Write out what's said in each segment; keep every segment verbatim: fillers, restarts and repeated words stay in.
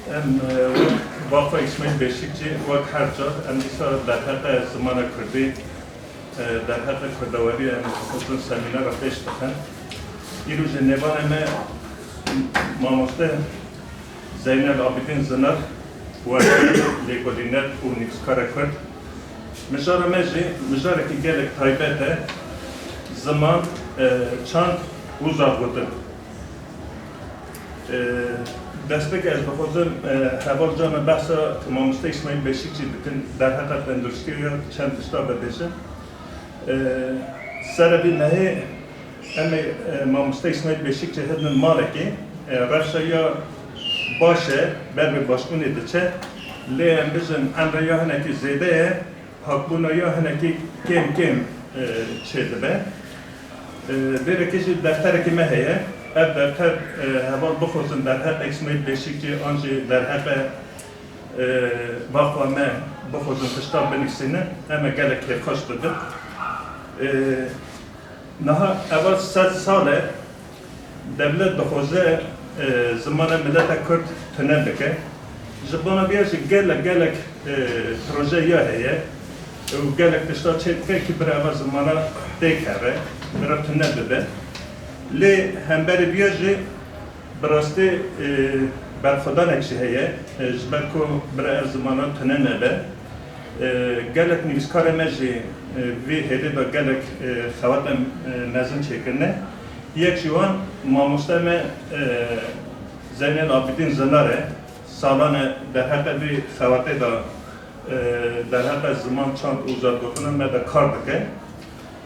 Em, e, wek Vafa Îsmaîl Beşîkçî, wek her car, em dîsa derheqê zimana kurdî, e, derheqê kurdewarî em dixwazin semînera pêş bixin. Îro jî nêvanê me mamoste Zeynel Abidîn Zinar, wekî lêkolîner û nivîskara kurd. Mijara me jî mijarekî gelek taybet e, ziman, e, çand û zargotin. E, destpêkê ez dixwazim, e, heval cana behsa mamoste Îsmaîl Beşîkçî bikin, derheqa tenduristiya ya çend tişta bibêjim. E, Serê vî mehê em ê, e, mamoste Îsmaîl Beşîkçî hidin malekê, e, rewşa ya baş e, ber bi başbûnê diçe, lê em bijin emra ya hinekî zêde ye, hakbûna ya hinekî kêm kêm, e, çêdibe. E, vêrekê jî defterekî me heye. Ev defter, e, heval bixwazin derheq Îsmaîl Beşîkçî an jî derheqê, e, vafa me bixwazin tişta binivîsînin, em ê gelek kêfxweş bibin. E, Niha eva sed sal e, dewlet dixwaze, e, zimanê mileta kurd tune bike. Ji bona vê jî gelek, gelek, e, proje ya heye û gelek tişta çê dike ki bira eva zimana têk here, bira tune bibe. Lê hemberî vê jî bi rastî, e, berxwedanek jî heye, e, ji ber ku bira ev zimana tune nebe. E, gelek nivîskarê me jî, e, vî hêdî de gelek, e, xewatên, e, mezin çêkirine. Yek ji wan mamoste me, e, Zeynel Abidîn Zinar e. Salan e derheqê vî xewatê de, e, derheqê ziman, çand û zargotina me de kar dike.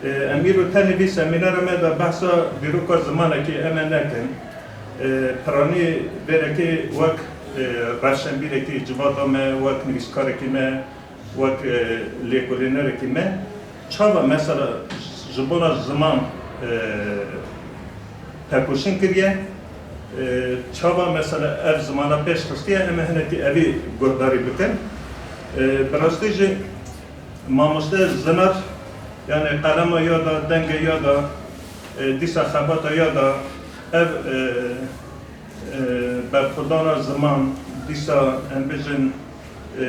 E, em îro tenê vî semînera me de behsa dîroka zimanekî em ê nekin. E, piranî vêrekê wek, e, rewşenbîrekî civata me, wek nivîskarekî me, wek, e, lêkolînerekî me, çawa mesela ji bona ziman, e, tekoşîn kiriye, e, çawa mesela ev zimana pêş xistiye, em ê hinekî evî guhdarî bikin. E, bi rastî jî mamoste Zinar, yani qelema ya da, dengê ya da, e, dîsa xebata ya da, ev, e, e, berxwedana ziman, dîsa em bijin, e, e,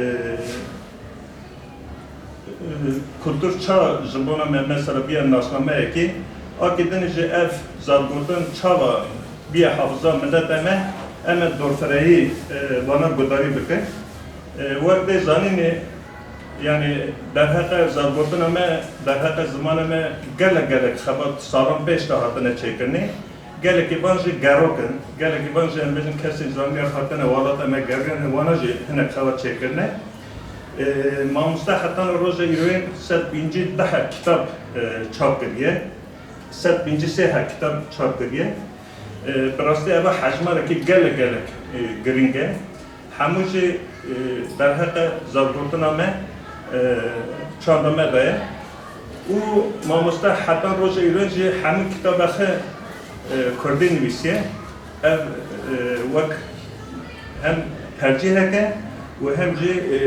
kultur ça ji bona me mesela bîye nasnameyekî, akî din jî ev zargotin çawa bîye hafiza mileta me, em ê dorfireyî, e, vana gudarî bikin. E, wek dê zanînê, yani derheqê zargotina me, derheqê zimanê me gelek gelek xebat salan pêş de hatine çêkirinê. Gelekî van jî gerok in, gelekî van jî em bêjin kesên zaniyar hatine welata me geriyane, wana jî hinek xebat çêkirine. E, mamoste hetana roja îroyên sed pêncî deh heb kitab, e, çap kiriye. Sed pêncî sê heb kitab çap kiriye. E, bi rastî eva hejmarekî gelek gelek, e, girîng e. Hemû jî, e, derheqê zargotina me, e, çanda me de ye. Û mamoste heta roja îro jî hemû kitaba xwe, e, kurdî nivîsiye. Ev, e, wek hem tercîhek e û hem jî, e,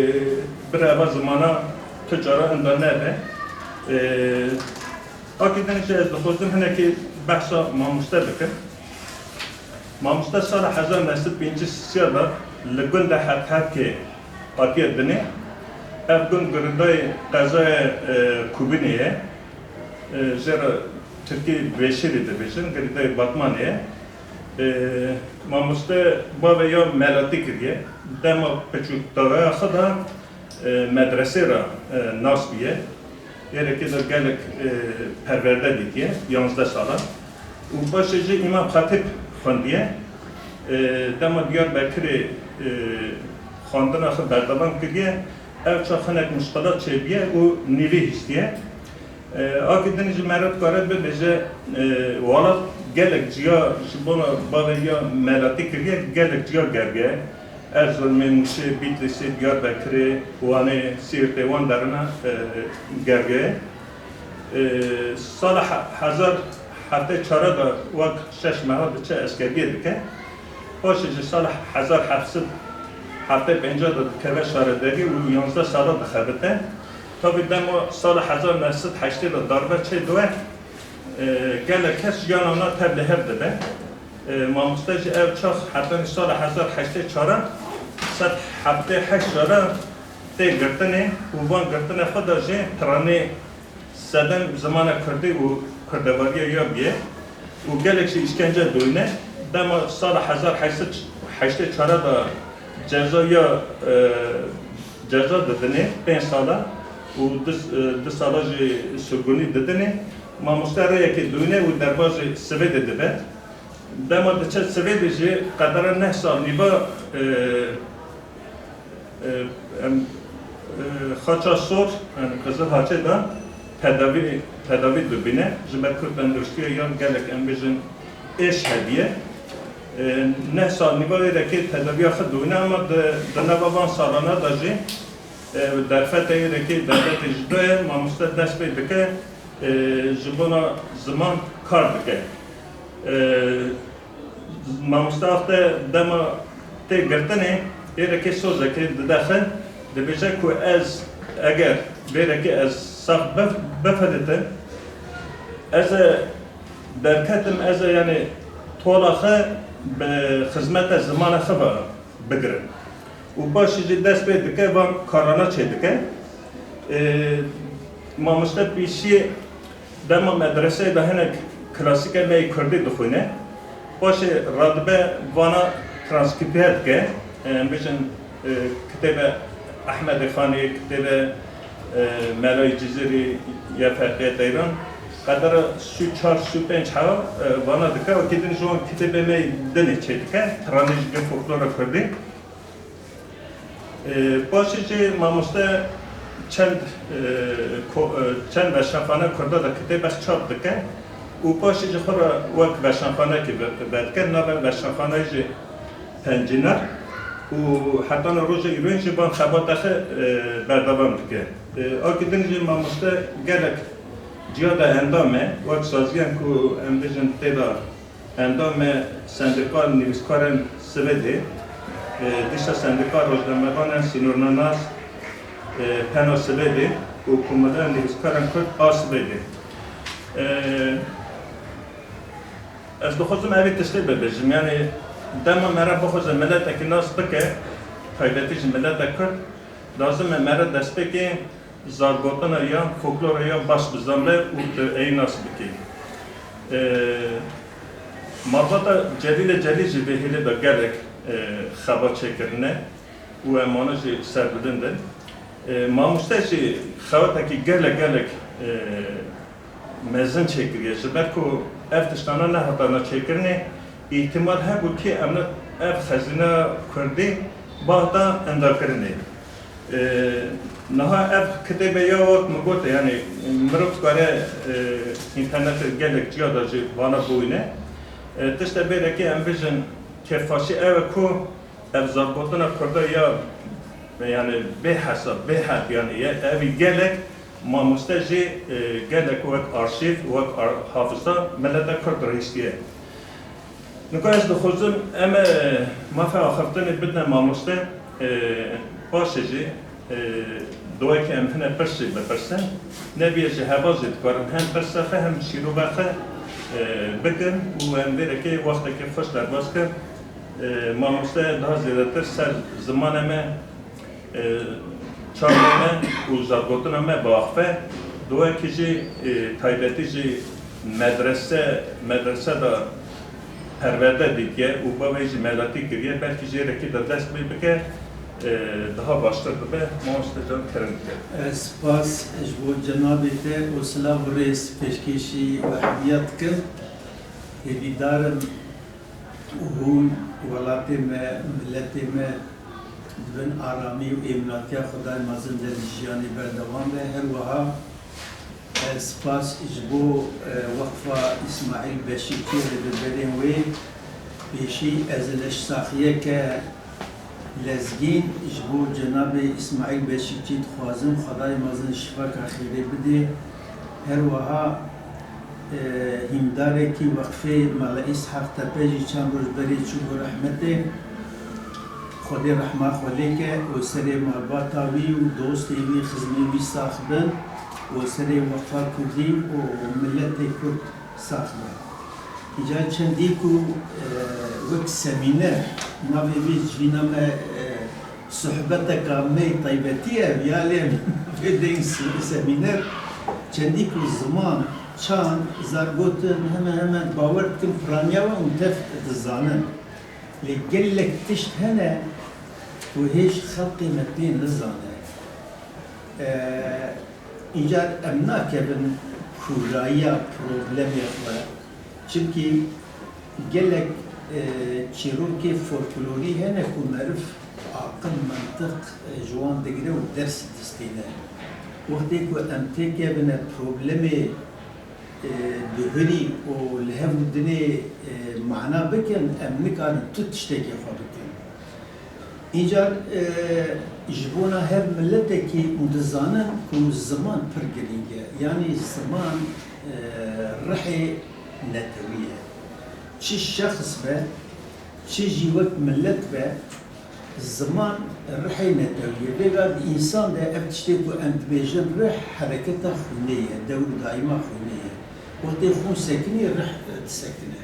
bira eva zimana tu cara inda nebe. E, Akî din jî ez dixwazim hinekî behsa mamoste bikim. Mamoste sala hezar neh sed pêncî sê de li gunda Hethetê hatiye dinê. Ev gund girêdayî qezaya, e, Kubinê ye. E, jê re tirkî Beşîrî dibêjin, girêdayî Batmanê ye. E, mamoste bavê ya melatî kiriye. Dema piçûktareya xwe de e, medresê re, e, nas bûye. Êrekê de gelek, e, perwerde dîtiye, yanzdeh sala. Û paşê jî Îmam Xetîb xwendiye. E, dema Diyarbekirê, e, xwendina xwe berdewam kiriye, ev çax hinek muşkilat çêbûye û nîvî hiştiye. E, akî din jî mere dikare bibêje, e, welat gelek ciya ji bona bavê ya melatî kiriye, gelek ciya gerge. Erzurumê, Mûşê, Bîtlîsê, Diyarbekirê, Wanê, Sîrtê, wan derine, e, gerge. E, sala he-, hezar heftê çar de wek şeş meha diçe eskeriyê dike. Paşê jî sala hezar heft sed heftê pênc de dikeve şaredarî û yanzdeh sala dixebite. Tabî dema sala hezar neh sed heştê de darbe çêdibe, e, gelek kes jiyana wan tevlî hev dibe. E, mamoste jî ev çax heta sala hezar heştê çar Sed heftê heşt cara tê girtinê û van girtinê xwe de jî piranî sedem zimana kurdî û kurdevariya ya bûye û gelek jî îşkence doyne. Dema sala hezar heşt sed heştê çar de ceza ya, e, ceza didinê pênc sala û du, e, du sala jî sirgûnî didinê. Mamoste rêyekê doyne û derbazê Swêdê dibe. Dema diçe Swêdê jî qedera neh sal nîva, e, e, em, e, xaça sor, yani Qizil Haçê de tedavî, tedavî dibîne. Ji ber ku tenduristiya yan gelek, em bêjin, êş hediye. E, neh sal nîva êrekê tedaviya xwe dibîne, ama di, di nava van salana de jî, e, derfetê êrekê dewletê ji do ye, mamoste dest pê dike, e, ji bona ziman kar dike. E, Mamoste wexte dema tê girtinê, êrekê sozekê dide xwe, dibêje ku ez, eger vêrekê ez sax bif-, bifilitim, ez ê derketim, ez ê, yani, tola xwe bi xizmeta zimana xwe ve bigirim. Û paşê jî dest pê dike, van karana çêdike. Ê, mamoste pîşiyê dema medreseyê de hinek klasîkê me yê kurdî dixwîne. Paşê radibe vana transkrîbe dike. Em bêjin, e, kitêbe Ehmedê Xanê, kitêbe, e, Melayê Cizîrî ya Ferqiyê Teyran. Qedera sî û çar, sî û pênc hewa, e, vana dike. Wekî din ji wan kitêbê me yê dinê çêdike. Piranî ji folklora kurdî. E, paşê jî mamoste çend, e, ko-, e, çend veşanxane kurda de kitêbex çap dike û paşê jî xwe re wek veşanxanekî ve-, vedike. Navê veşanxaneyê jî Pencînar û heta roja îroyîn jî van xebata xwe, e, berdewam dike. E, wekî din jî mamoste gelek ciya de endam e, wek saziyên ku em bêjin tê de endamê Sendîka Nivîskarên Swêdê, e, dîsa Sendîka Rojnamevanên Sînornanas, e, PENa Swêdê û Komeleya Nivîskarên Kurd a Swêdê. E, ez dixwazim evî tiştê bibêjim, yanî dema mere bixwaze miletekî nas bike, taybetî jî mileta Kurd, lazim e mere destpêkê zargotina ya, folklora ya baş bizanbe û tu ey nas bikî. E, malbata Celîlê Celîl jî vê hêlê de gelek, e, xebat çêkirine û em wana jî serbilind in. E, mamoste jî xebatekî gelek, gelek, e, mezin çêkiriye. Ji ber ku ev tiştana nehatana çêkirinê, îhtimal hebû kê em ne ev xezîna kurdî bihata endakirinê. E, niha ev kitêbe ya wek min gote, yanî mirov dikare, e, înternetê gelek ciya de jî vana bûyne. E, tiştê bêrekê em bêjin kêfxweşî ew e ku ev zargotina kurda ya, yanî bê hesab, bê heb, yanî ye, evî gelek mamoste jî, e, gelek wek arşîv, wek ar-, hafiza mileta kurd rihiştiye. Nika ez dixwazim em, e, mafê axiftinê bidine mamoste, e, paşê jî, e, duwekê em hine pirs jî bipirsin. Nebiye ji heva jî dikarin hem pirsa xwe hem şîrova xwe, e, bikin û em vêrekê wextekê xweş derbas kin. E, mamoste daha zêdetir ser zimanê me, e, çavê me û zargotina me biaxife. Duwekî jî, e, taybetî jî medrese, medrese de perwerde dîtiye û bavê jî meletî kiriye. Belkî jê re kê de dest pê bike, e, daha baştir bibe. Mamoste can, kerem dike. Ez spas ji bo cenabê te û silav û rêz pêşkêşî wehebiya dikim. Hêvîdar im hûn, welatê me, miletê me di bin aramî û êmnatiya Xwedayê mezin de di jiyanê berdewam be. Her wiha ez spas ji bo, e, Weqfa Îsmaîl Beşîkçî, rêveberên wê, pêşî ez li saxiyeke lezgîn ji bo cenabê Îsmaîl Beşîkçî dixwazim, Xwedayê mezin şifaka xêrê bidê. Her wiha, e, hîndarekî Weqfê Mela Îshaq Tepe jî çend roj berê çû bo rehmetê. Xwedê rehma xwe lê ke û serê malbata wî û dostê wî, xizmê wî sax bin û serê Weqfa Kurdî û miletê Kurd sax be. Îcar çendî ku, e, wek semîner navê wê civîna me, e, Sohbeteka me taybetî ye, ya lê vê deyîn si-, semîner, çendî ku ziman, çand, zargotin, hemen hemen bawer dikim piraniya we û tev dizanin. Lê gelek tişt hene ku hêj xelkê me pê nizane. Ee, Încar em nakevin kûrayiya problemê xwe. Çimkî gelek, e, çîrokê folklorî hene ku meriv aqil, mentiq, e, ji wan digire û ders distîne. Wextê ku em têkevine problemê, e, bihurî û li hev û dinê, e, mana bikin, em nikarin tu tiştekê xwe bikin. Încar, e, ji bona her miletekî û dizanin ku ziman pir girîng e. Yanî ziman, e, rihê netewî ye. Çi şexs be, çi jî wek milet be, ziman rihê netewî ye. Vêga di însan de ev tiştê ku em dibêjin rih, hereketa xwînê ye, dewr û daîma xwînê ye. Wextê xwîn sekinî, rih, e, disekine.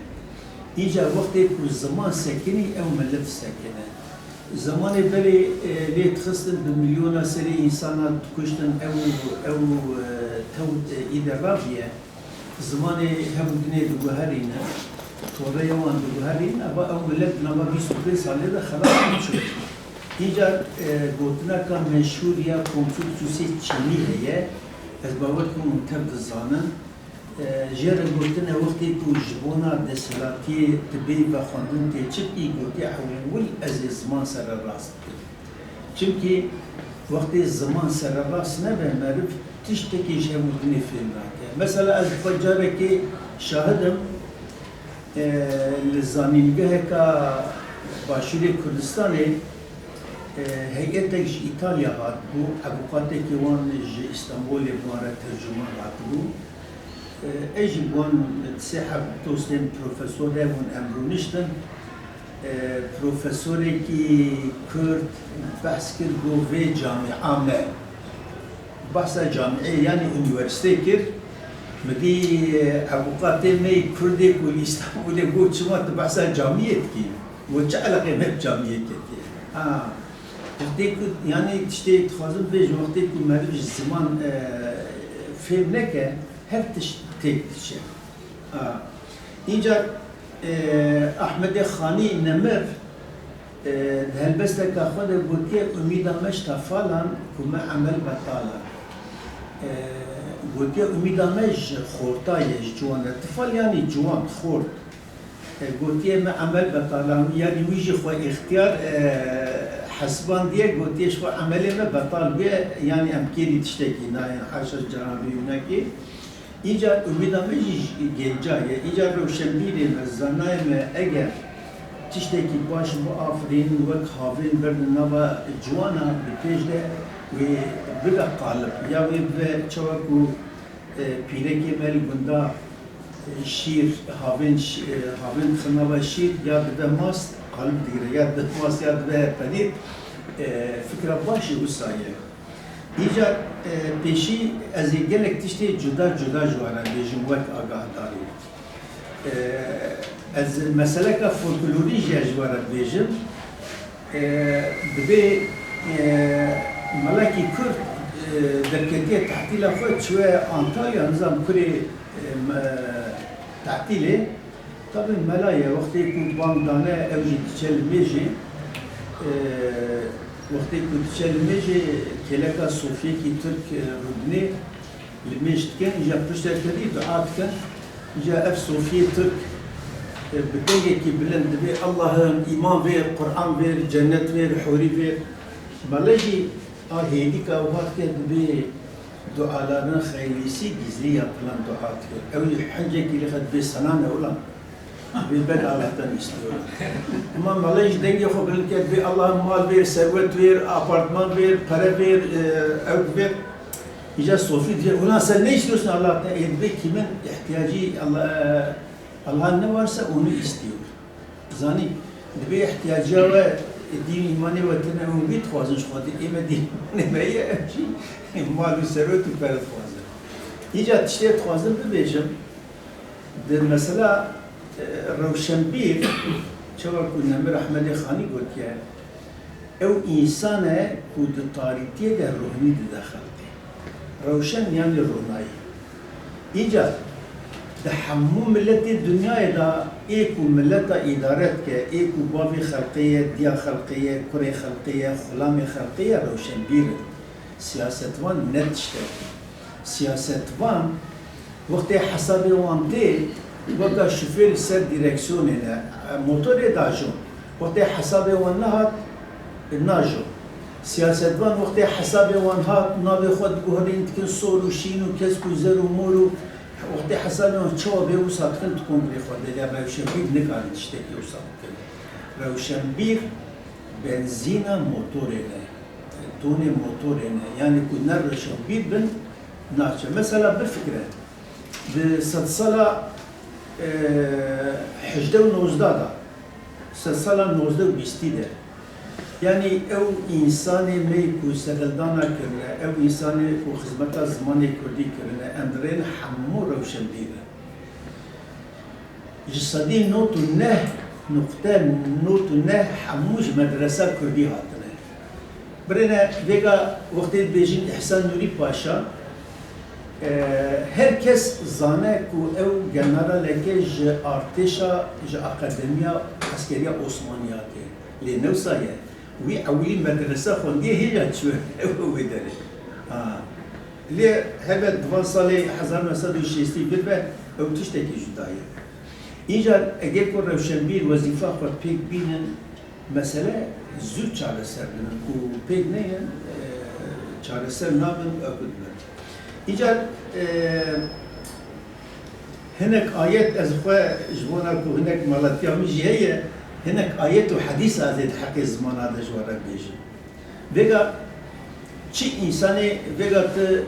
Înca wextê ku ziman sekinî, ew milet sekine. Zemanê berê, e, lê dixistin, bi milyona serê însana dikuştin, ew, ew, e, tewt, e, îde raviye. Zimanê hev û dinê diguherîne, toreya wan diguherîne, ava ew milet di nava bîst û pênc salê de xelas diçû. Înca, e, gotineka meşhûr ya Konfûçyusê Çînî heye, ez bawer dikim hûn tev dizanin. E, jê re gotine wextê ku ji bona desthilatiyê dibê vexwendin tê çi bikî, gotiye, ewil ez ê ziman sererast bikim. Çimkî wextê ziman sererast nebe, meriv tiştekî ji hev û dinê fêm nake. Mesela ez xwe carekê şahid im, e, li zanîngeheka Başûrê Kurdistanê, e, heyetek ji Îtalya hatibû, evûkatekî wan ji Îstanbulê bi wan re tercûman hatibû. E, ez jî bi wan sê heb dostên profesor hebûn, em rûniştin. E, profesorekî Kurd behs kir, got, vê camia me, behsa camiyê, yanî unîversîte kir. Min dî, e, evûkatê me yê Kurdê ku li Îstanbulê, got, çima tu behsa camiyê dikî? Got, çi eleqê me bi camiyê ketiye? Ha, wextê ku, yanî tiştê dixwazim bêjim, wextê ku meriv ji ziman, e, fêm neke, her tişt têk diçe. A, Încar, e, Ahmedê Xanî Nemir, e, di helbesteka xwe de gotiye, umîda me ji tefalan ku me emel betal e. E, gotiye, umîda me ji xorta ye, ji ciwan e. Tifal yanî ciwan, xort. E, gotiye, me emel betal e. Yanî wî jî xwe îxtiyar, e, hesbandiye, gotiye, ji xwe emelê me betal bûye, yanî em kêrî tiştekî nayên, haşa ji caran bî winekî. Îcar umîda me jî ji genca ye. Îcar rewşenbîrê me, zanayê me, eger tiştekî baş biafirînin, wek havên berdin nava ciwana, bi pêş de wê bibe qalib. Ya wê bibe çawa ku, e, pîrekê me li gunda, e, şîr, havên şî-, e, havên dixin nava şîr, ya dibe mast, qalib digire, ya dibe mast, ya dibe penîr, e, fikra baş jî wisa ye. Îcar, e, pêşî ez ê gelek tiştê cuda cuda ji we re bêjim wek agahdarî. E, ez meseleka folklorî jî ez ji we re dibêjim. E, dibê, e, melekî Kurd, e, derketiye tehtîla xwe çûye Antalya, nizam kurê, e, me-, tehtîlê. Tabi mela ye, wextê ku bang dane, ew jî diçe li mêjê. E, wextê ku diçe li mêjê, kêleka sofiyekî Tirk, e, rûdinê li mêj dikin, îja piştre tevî dua dikin. Îja ev sofiyê Tirk, e, bi dengekî bilind dibê, Allah'ım, îman ver, Quran ver, cennet ver, hûrî ver. Mele jî a hêdîka wiha dike, dibê dualarının hayırlısı gizli yapılan duadır. Ew jî hincekî li xwe dibê, sana ne ulan? Dibê, ben Allah'tan istiyorum. Ama mele jî dengê xwe bilind kir, dibê, Allah'ım mal ver, serwet ver, apartman ver, para ver, e, ev ver. Îca sofî dibê, ulan sen ne istiyorsun Allah'tan? E, dibê, kimin ihtiyacı Allah, e, Allah ne varsa onu istiyor. Zanî, dibê ihtiyaciya we, dîn û îmanê we tune, hûn vî dixwazin ji Xwedê, ê me dîn û îmanê me ye, em jî mal û serwet û pere dixwazin. Îca tiştê dixwazim bibêjim, di mesela, e, rewşenbîr, çawa ku Nemir Ehmedê Xanî gotiye, Ew însan e ku di tarîtiyê de rohnî dide xelkê. Rewşen yanî ronayî. Îcar di hemû miletê dinyayê de ê ku mileta îdare dike, ê ku bavê xelkê ye, diya xelkê ye, kurê xelkê ye, xulamê xelkê ye, rewşenbîr in. Siyasetvan ne tiştekî. Siyasetvan wextê hesabê wan tê, weka şofêr li ser dîreksiyonê ne, motorê dajon. Wextê hesabê wan nehat, najon. Siyasetvan wextê hesabê wan hat, navê xwe diguherîn, dikin sor û şîn û kesk û zer û mor û wextê hesabê wan çawa bê wisa dikin di kongrê xwe de, lê rewşenbîr nikarin tiştekî wisa bikin. Rewşenbîr benzîna motorê ne, tonê motorê ne. Yanî ku ne rewşenbîr bin, naçe. Mesela bifikire, di sedsala, e, hejdeh û nozdeh de, sedsala nozdeh û bîstî de, yanî ew însanê me ku serhildana kirine, ew însanê ku xizmeta zimanê kurdî kirine, em dirên hemû rewşenbîr in. Ji sedî nod û neh nuqte nod û neh hemû ji medresa kurdî hatine. Birêne vêga wextê dibêjin Îhsan Nûrî Paşa, e, her kes zane ku ew generaleke ji artêşa, ji akademiya eskeriya Osmaniyatê. Lê ne wisa ye. Wî ewilî medrese xwendiye hêja çûye ew wê derê. Ha. Lê hebe di van salê hezar neh sed û şêstî vir ve ew tiştekî cuda ye. Îcar eger ku rewşenbîr wezîfa xwe pêk bînin, mesele zû çareser dibin. Ku pêk neynin, e, çareser nabin, ew dibin. Îcar, e, hinek ayet ez xwe ji bona ku hinek malatiya min jî heye, hinek ayet û hedîsa ez ê di heqê zimana de ji we re bêjim. Vêga çi însanê, vêga tu, e,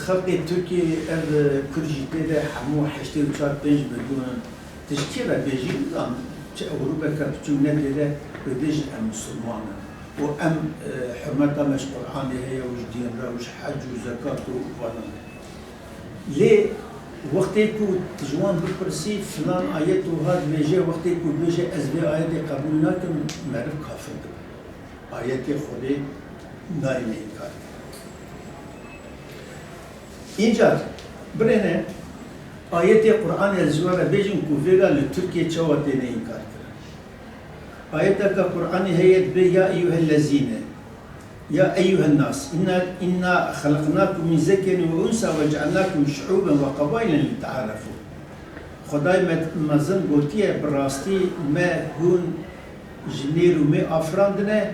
xelkê Tirkiyê ev, e, Kurd jî tê de hemû heştê û çar pênc milyon in. Tu ji kê re bêjî, nizam, çi Ewropeke biçûk ne tê de, wê bêjin em misilman in. Û em, e, hurmeta me ji Qur'anê heye û ji dîn re û ji hec û zekat û vanan. Lê wextê ku tu ji wan bipirsî, filan ayet wiha dibêje, wextê ku bêje, ez vê ayetê qebûl nakim, meriv kafir dibe. Ayetê Xwedê nayê me înkar kirin. Încar, birêne, ayetê Qur'anê ez ji we re bêjim ku vêga li Tirkiyê çawa têne înkar kirin. Ayeteke Qur'anê heye dibê, ya eyyuhellezîne, ya eyyuhennas, inna, inna xelaqnakum min zekerin ve unsa ve cealnakum şu'uben ve qabaîlen lite'arefu. Xwedayê me mezin gotiye, bi rastî me hûn ji nêr û mê afirandine,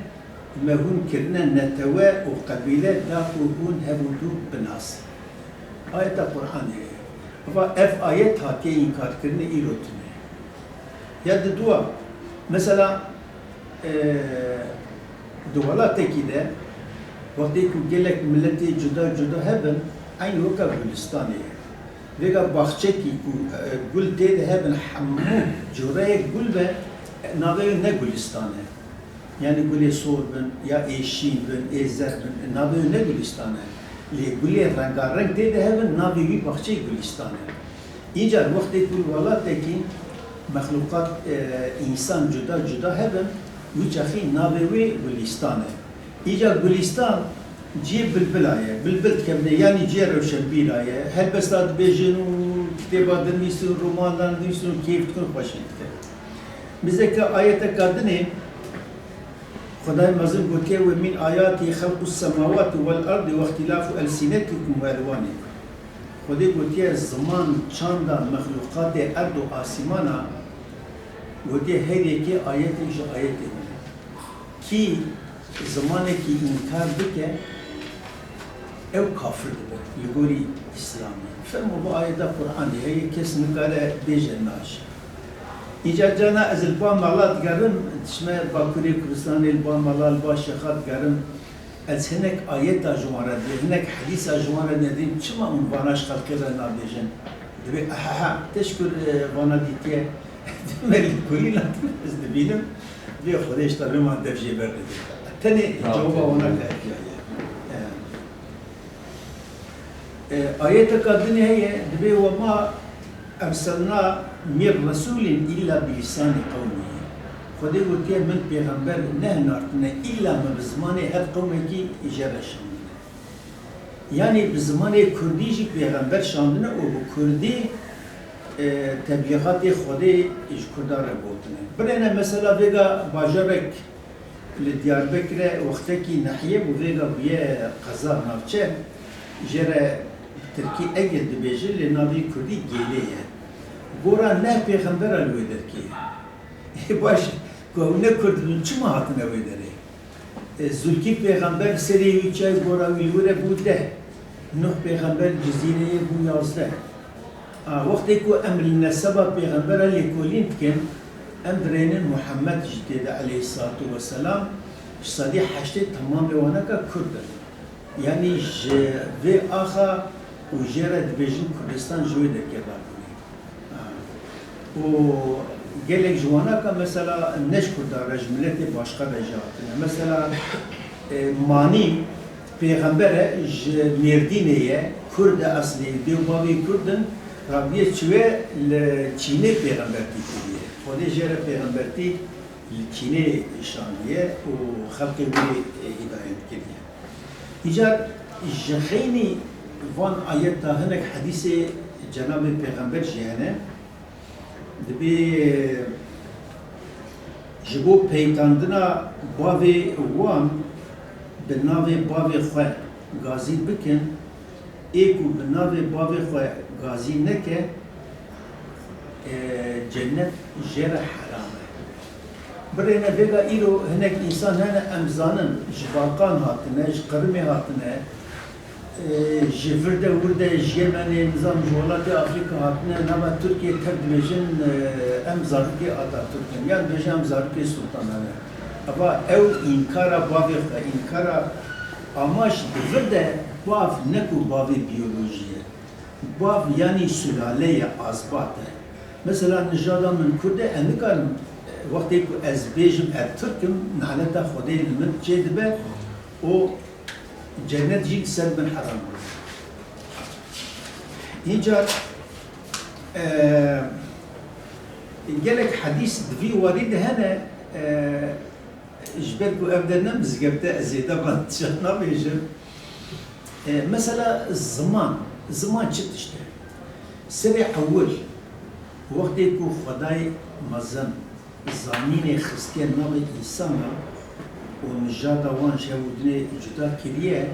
me hûn kirine netewe û qebîle da ku hûn hev û dû binasin. Ayeta Qur'anê heye. Eva ev ayet hatiye înkarkirinê îro tune. Ya di dua, mesela, e, di welatekî de, wextê ku gelek miletê cuda cuda hebin, eynî weke gulistanê ye. Vêga baxçekî ku, e, gul tê de hebin, hemû cureyek gul be, navê wê ne gulistan e. Yanî gulê sor bin, ya ê şîn bin, ê zer bin, navê wê ne gulistan e. Lê gulê rengareng tê de hebin, navê wî baxçeyê gulistan e. Încar wextê ku li welatekî mexluqat, e, însan cuda cuda hebin, wî çaxî navê wê gulistan e. Îcar gulistan cihê bilbila ye. Bilbil dikevine, yanî cihê rewşenbîra ye. Helbesta dibêjin û kitêba dinivîsin, roman dinivîsin û keyf dikin, xweşî dikin. Mizeke ayeteka dinê, Xwedayê mezin gotiye, "Ve min ayatî xelqus semawati vel ardi ve îxtîlafu elsînetikum ve elwanikum." Xwedê gotiye, ziman, çanda, mexluqatê erd û asîmana, gotiye, her yekê ayetê ji ayetê min e. Kî zimanekî înkar bike, ew kafir dibe li gorî Îslamê. Fermo, bu ayeta Qur'anê heye, kes nikare bêje naşe. Îcar cana ez li ba mala digerim, dişme Bakurê Kurdistanê, li ba mala, li ba şêxa digerim. Ez hinek ayeta ji wan re dibêm, hinek hedîsa ji wan re dibêm, çima hûn vana ji xelkê re nabêjin? Dibê, eheha, te ji kur, e, vana dîtiye? Dibê li kurî, ez dibînim, dibê Xwedê ji te rêma dev jê bernede. Tenê cewaba wana ke ev ya ye. E, e, ayeteka dinê heye, dibê, "Ve ma erselna min resûlin îlla bi lîsanî qewmihî." Xwedê gotiye, min pêxember nehinartine, îlla min bi zimanê her qewmekî jê re şandine. Yanî bi zimanê kurdî jî pêxember şandine û bi kurdî, e, teblîxatê Xwedê ji kurdan re gotine. Birêne mesela vêga bajarek li Diyarbekirê wextekî nehiye bû, vêga bûye qeza, navçe, jê re tirkî Eged dibêjin, lê navê kurdî Gêlê ye. Gora neh pêxembera li wê derkê ye. Ê baş, ku ew ne kurd bin, çima hatine wê derê? E, Zulkîf pêxember serê wî çay gora wî li wir e bû deh. Nuh pêxember Cizîreyê bû yazdeh. A, wextê ku em li neseba pêxembera lêkolîn dikin, em dirênin Muhammed jî tê de aleyhissalatu vesselam, ji sedî heştê temamê waneka kurd in. Yanî ji vê axa û jê re dibêjin Kurdistan ji wê derkê rabûne. Û gelek ji wanaka mesela ne ji Kurdan re, ji miletê başqa re jî hatine. Mesela, e, Manî pêxember e, ji Mêrdînê ye, Kurd e eslê, dê û bavê Kurd in, rabiye çi wê li Çînê pêxembertî kiriye. Xwedê jê re pêxembertî li Çînê şandiye û xelkê wî, e, hîdayet kiriye. Îcar ji xeynî van ayeta hinek hedîsê Cenabê Pêxember jî hene. Dibê ji bo peytandina bavê wan bi navê bavê xwe gazî bikin, ê ku bi navê bavê xwe gazî neke, e, cennet jê re heram e. Birêne vêga îro hinek însan hene, em zanin, ji Balkan hatine, ji Qirimê hatine, e, ji vir de wir de, ji Yemenê, nizam ji welatê Afrîka hatine, nava Tirkiyê tev dibêjin, e, em zarokê Atatürk in, yan dibêjin em zarokê Sultanan in. Eva ew înkara bavê xwe, înkara, ama ji vir de bav ne ku bavê biyolojî ye. Bav yanî sulale ye, azbat e. Mesela nijada min kurd e, ez nikarim, e, wextê ku ez bêjim ez tirk im, naleta Xwedê li min çêdibe û cennet jî li ser min heram dibe. Încar, e, gelek hedîs di vî warî de hene, e, Ji ber ku ev de ne mizgeft e, ez zêde van tiştan nabêjim. E, mesela ziman, ziman çi tişt e? Serê ewil, wextê ku Xwedayê mezin zanînê xistiye navê însana û nijada wan ji hev û dinê cuda kiriye,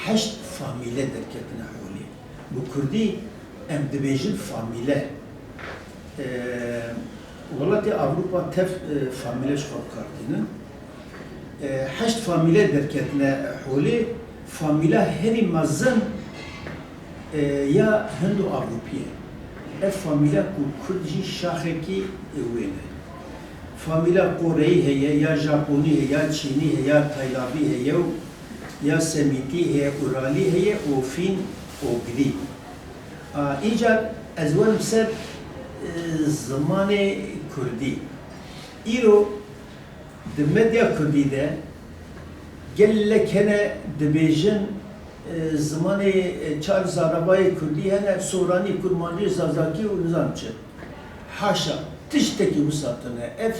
heşt famîle derketine holê. Bi kurdî em dibêjin famîle. E, welatê Ewropa tev, e, famîle ji xwe bi kar tînin. E, heşt famîle derketine holê. Famîla herî mezin, e, ya Hind û Ewropî ye. Ev famîla ku kurd jî şaxekî wê ne. Famîla Koreyî heye, ya Japonî heye, ya Çînî heye, ya Taylavî heye û ya Semîtî heye, Uralî heye û Fîn û Girî. A, îcar ez werim ser, e, zimanê kurdî. Îro di medya kurdî de gelek hene dibêjin, e, zimanê, e, çar zaravayê kurdî hene, soranî, kurmancî, zazakî û nizam çi. Haşa, tiştekî wisa tune. Ev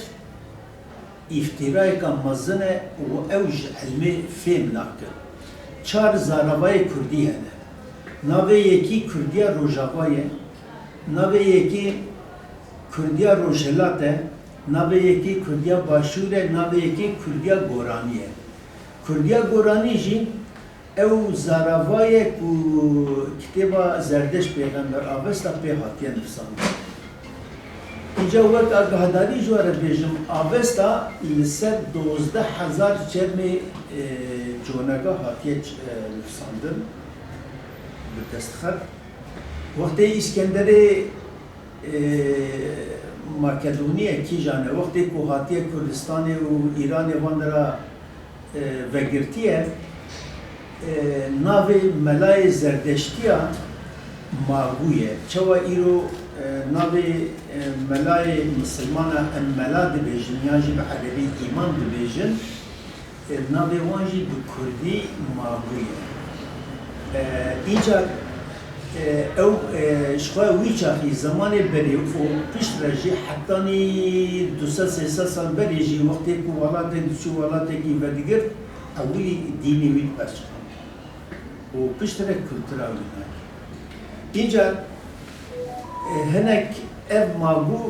îftîrayeka mezin e û ew ji ilmê fêm nakin. Çar zaravayê kurdî hene. Navê yekî kurdiya rojava ye, navê yekî kurdiya rojhilat e, navê yekî kurdiya başûr e, navê yekî kurdiya goranî ye. Kurdiya goranî jî ew zarava ye ku kitêba Zerdeşt Pêxember Avesta pê hatiye nivîsandin. Îca wek agahdarî ji we re bêjim, Avesta li ser dozdeh hezar çermê, e, conega hatiye ç-, e, nivîsandin bi destxet. Wextê Îskenderê, e, Makedonî ye, kîjan e, wextê ku hatiye Kurdistanê û Îranê van dera e, vegirtiye, e, navê melayê Zerdeştiya Magû ye. Çawa îro, e, navê, e, melayê misilmana em mela dibêjin, yan jî bi erebî îmam dibêjin, e, navê wan jî bi kurdî Magû ye. E, îcar E, ew, e, ji xwe wî çaxî zemanê berê û piştre jî hetanî du sed sê sed sal berê jî wextê ku welatek diçû welatekî vedigirt, ewilî dînê wî diperçiqand û piştre kultura wî nayê. Încar, e, hinek ev mabû,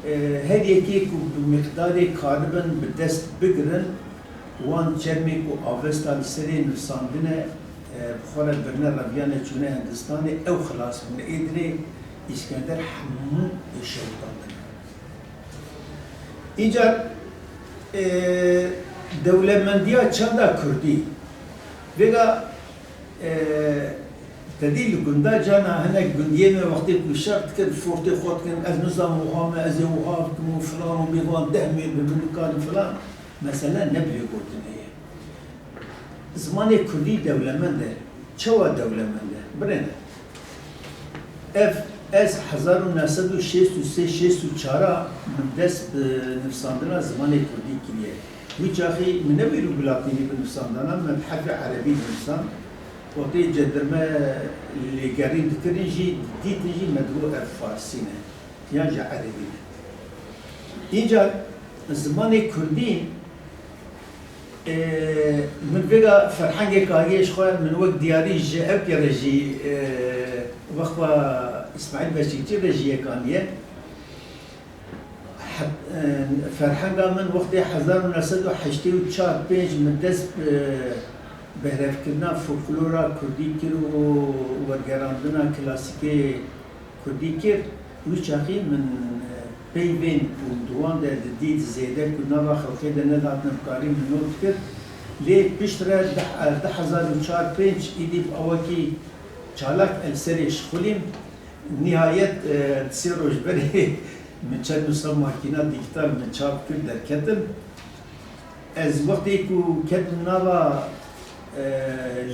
e, her yekê ku bi miqdarê karibin bi dest bigirin, wan çermê ku avesta li serê nivsandine, e, bi xwe re birine reviyane çûne Hindistanê, ew xilas bûne. Ê dinê Îskender hemû şewitandine. Încar, e, dewlemendiya çanda kurdî, vêga, e, te dî li gunda cana hinek gundiyê me wextê ku şer dikin, fortê xwe dikin, ez nizam wiha me, ez ê wiha bikim û filan û bêvan deh mêr bi min dikarin filan, mesele ne bi vê gotinê ye. Zimanê kurdî dewlemend e. Çawa dewlemend e? Birêne. Ev, ez hezar û neh sed û şêst û sê şêst û çar a min dest bi nivsandina zimanê kurdî kiriye. Wî çaxî min ne wî rû bi latînî binivsandana, me bi herfê erebî dinivsand. Wextê cedirme lêgerîn dikirin jî, dîtin jî me digot ev farsî ne. Yan jî erebî ne. Încar zimanê kurdî Ê, min vêga ferhengê kariyê ji xwe min wek diyarî ji ew kê re jî, ê, wexta Îsmaîl Beşîkçî re jî yek aniye. He-, ê, ferhenga min wextê hezar û neh sed û heştê û çar pênc min dest bi behrevkirina folklora kurdî kir û wergerandina klasîkê kurdî kir, wî çaxî min, e, peyvên ku di wan de didît zêde ku nava xelkê de nedatine bikarî min not dikir. Lê piştre di, e, du hezar û çar pênc êdî bi awakî çalak el serê şixulîm. Nihayet, e, di sê roj berê min çend nusxa makîna dîjîtal min çap kir, derketim. Ez wextê ku ketim nava, e,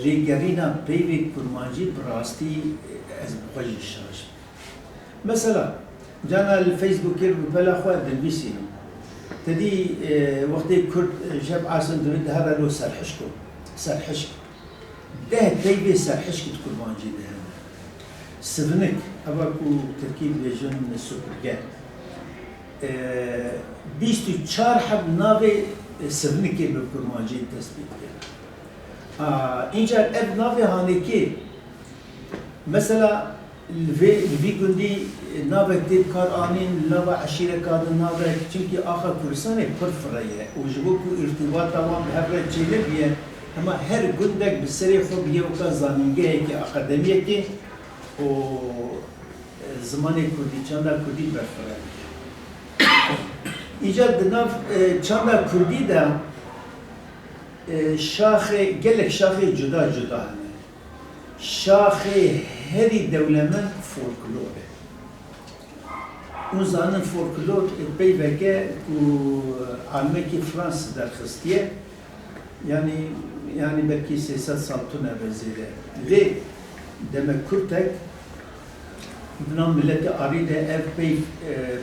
lêgerîna peyvê kurmancî, bi rastî, e, ez bi xwe jî şaş im. Mesela, cana li Facebookê bi pela xwe dinivîsînim. Te dî, e, wextê Kurd, e, ji hev asin divê dihere lo serhişko. Serhişk. Deh peyvê serhişk di kurmancî de hene. Sivnik, eva ku tirkî dibêjin supirge. E, bîst û çar heb navê, e, sivnikê bi kurmancî destpê dike. A, încar ev navê hanekê, mesela, li vê, li vî gundî navek tê bikar anîn, li nava eşîreka din navek, çimkî axa Kurdistanê pir fireh e û ji bo ku îrtîbata wan bi hev re çênebiye, hema her gundek bi serê xwe bûye weka zanîngehekê, akademiyekê û, e, zimanê kurdî, çanda kurdî berfireh bike. Îcar di nav, e, çanda kurdî de, e, şaxê, gelek şaxê cuda cuda hene. Şaxê herî dewlemend folklor e. Hûn zanin folklor peyveke ku alimekî Fransî derxistiye. Yanî, yanî belkî sê sed sal tune be zêde. Lê demek kurtek di nav miletê arî de ev peyv, e,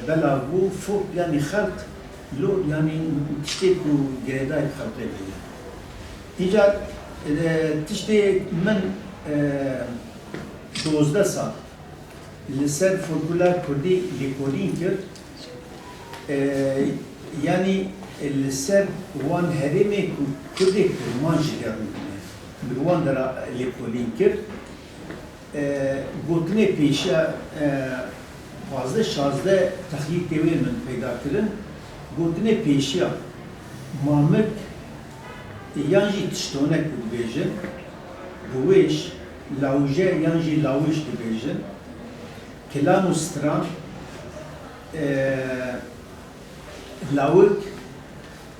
belav bû, folk yanî xelq, lor yanî tiştê ku girêdayî xelkê veye. Îcar, e, tiştê min, e, dozdeh sal li ser folkloya kurdî lêkolîn kir. E, yanî li ser wan herêmê ku kurdê kurmanc jî derûdine, min wan dera lêkolîn kir. E, gotinê pêşiya, e, pazdeh şazdeh texlîtê wê min peyda kirin. Gotinê pêşiya mamik yan jî tiştonek ku dibêjin, biwêj, lawije yan jî lawiş dibêjin, kilam û stran, e, lawik,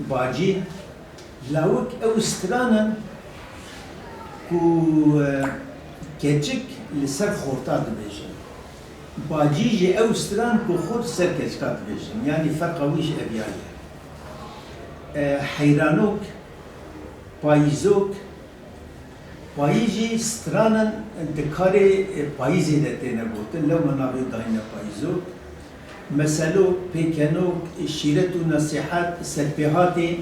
bacî, Lawik ew stran in ku, e, keçik li ser xorta dibêjin. Bacî jî ew stran ku xort ser keçika dibêjin. Yanî ferqa wî jî ev ya ye. E, heyranok, payîzok, Payîz jî stranan di karê, e, payîzê de têne gotin, lewma navê dayine payîzok. Meselok, pêkenok, şîret û nesîhet, serpêhatê,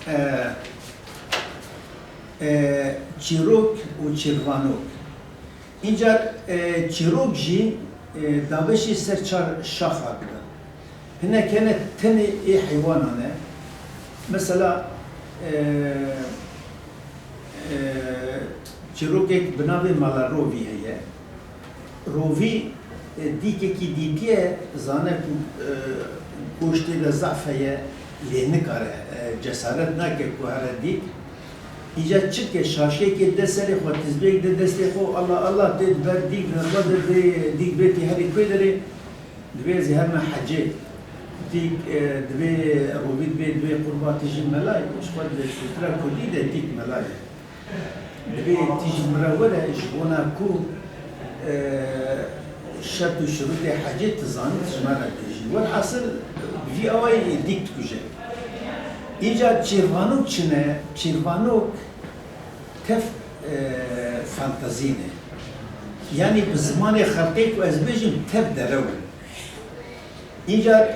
e, e, çîrok û çîrvanok. Încar, e, çîrok jî, e, dabeşî ser çar şaxa dibin. Hinek hene tenê ê heywanan e. Mesela, e, e, çîrokek bi navê Mala Rovî heye. Rovî, e, dîkekî dîtiye, zane ku, e, goştê de zaf heye, lê nikare, e, cesaret nake ku here dîk. Îca çi dike, şaşkekê de serê xwe, tizbêk de destê xwe, Allah Allah tê di ber dîk, nerba de dê dîk bêtî herî ku derê, dibê ez ê herime hecê. Dîk, e, dibê rovî dibê, dibê qurba tijî melayê, ji xwe dibê kultura kurdî de dîk melayê. Dibê tijî min re were ji bona ku, e, şert û şirûtê hecê tu zanî, tu ji me re bêjî. Welhasil, bi vî awayî dîk dikuje. Îcar çêrvanok çi ne? Çêrvanok tev, e, fantazî ne. Yanî bi zimanê xelkê ku ez bêjim tev derew in. Îcar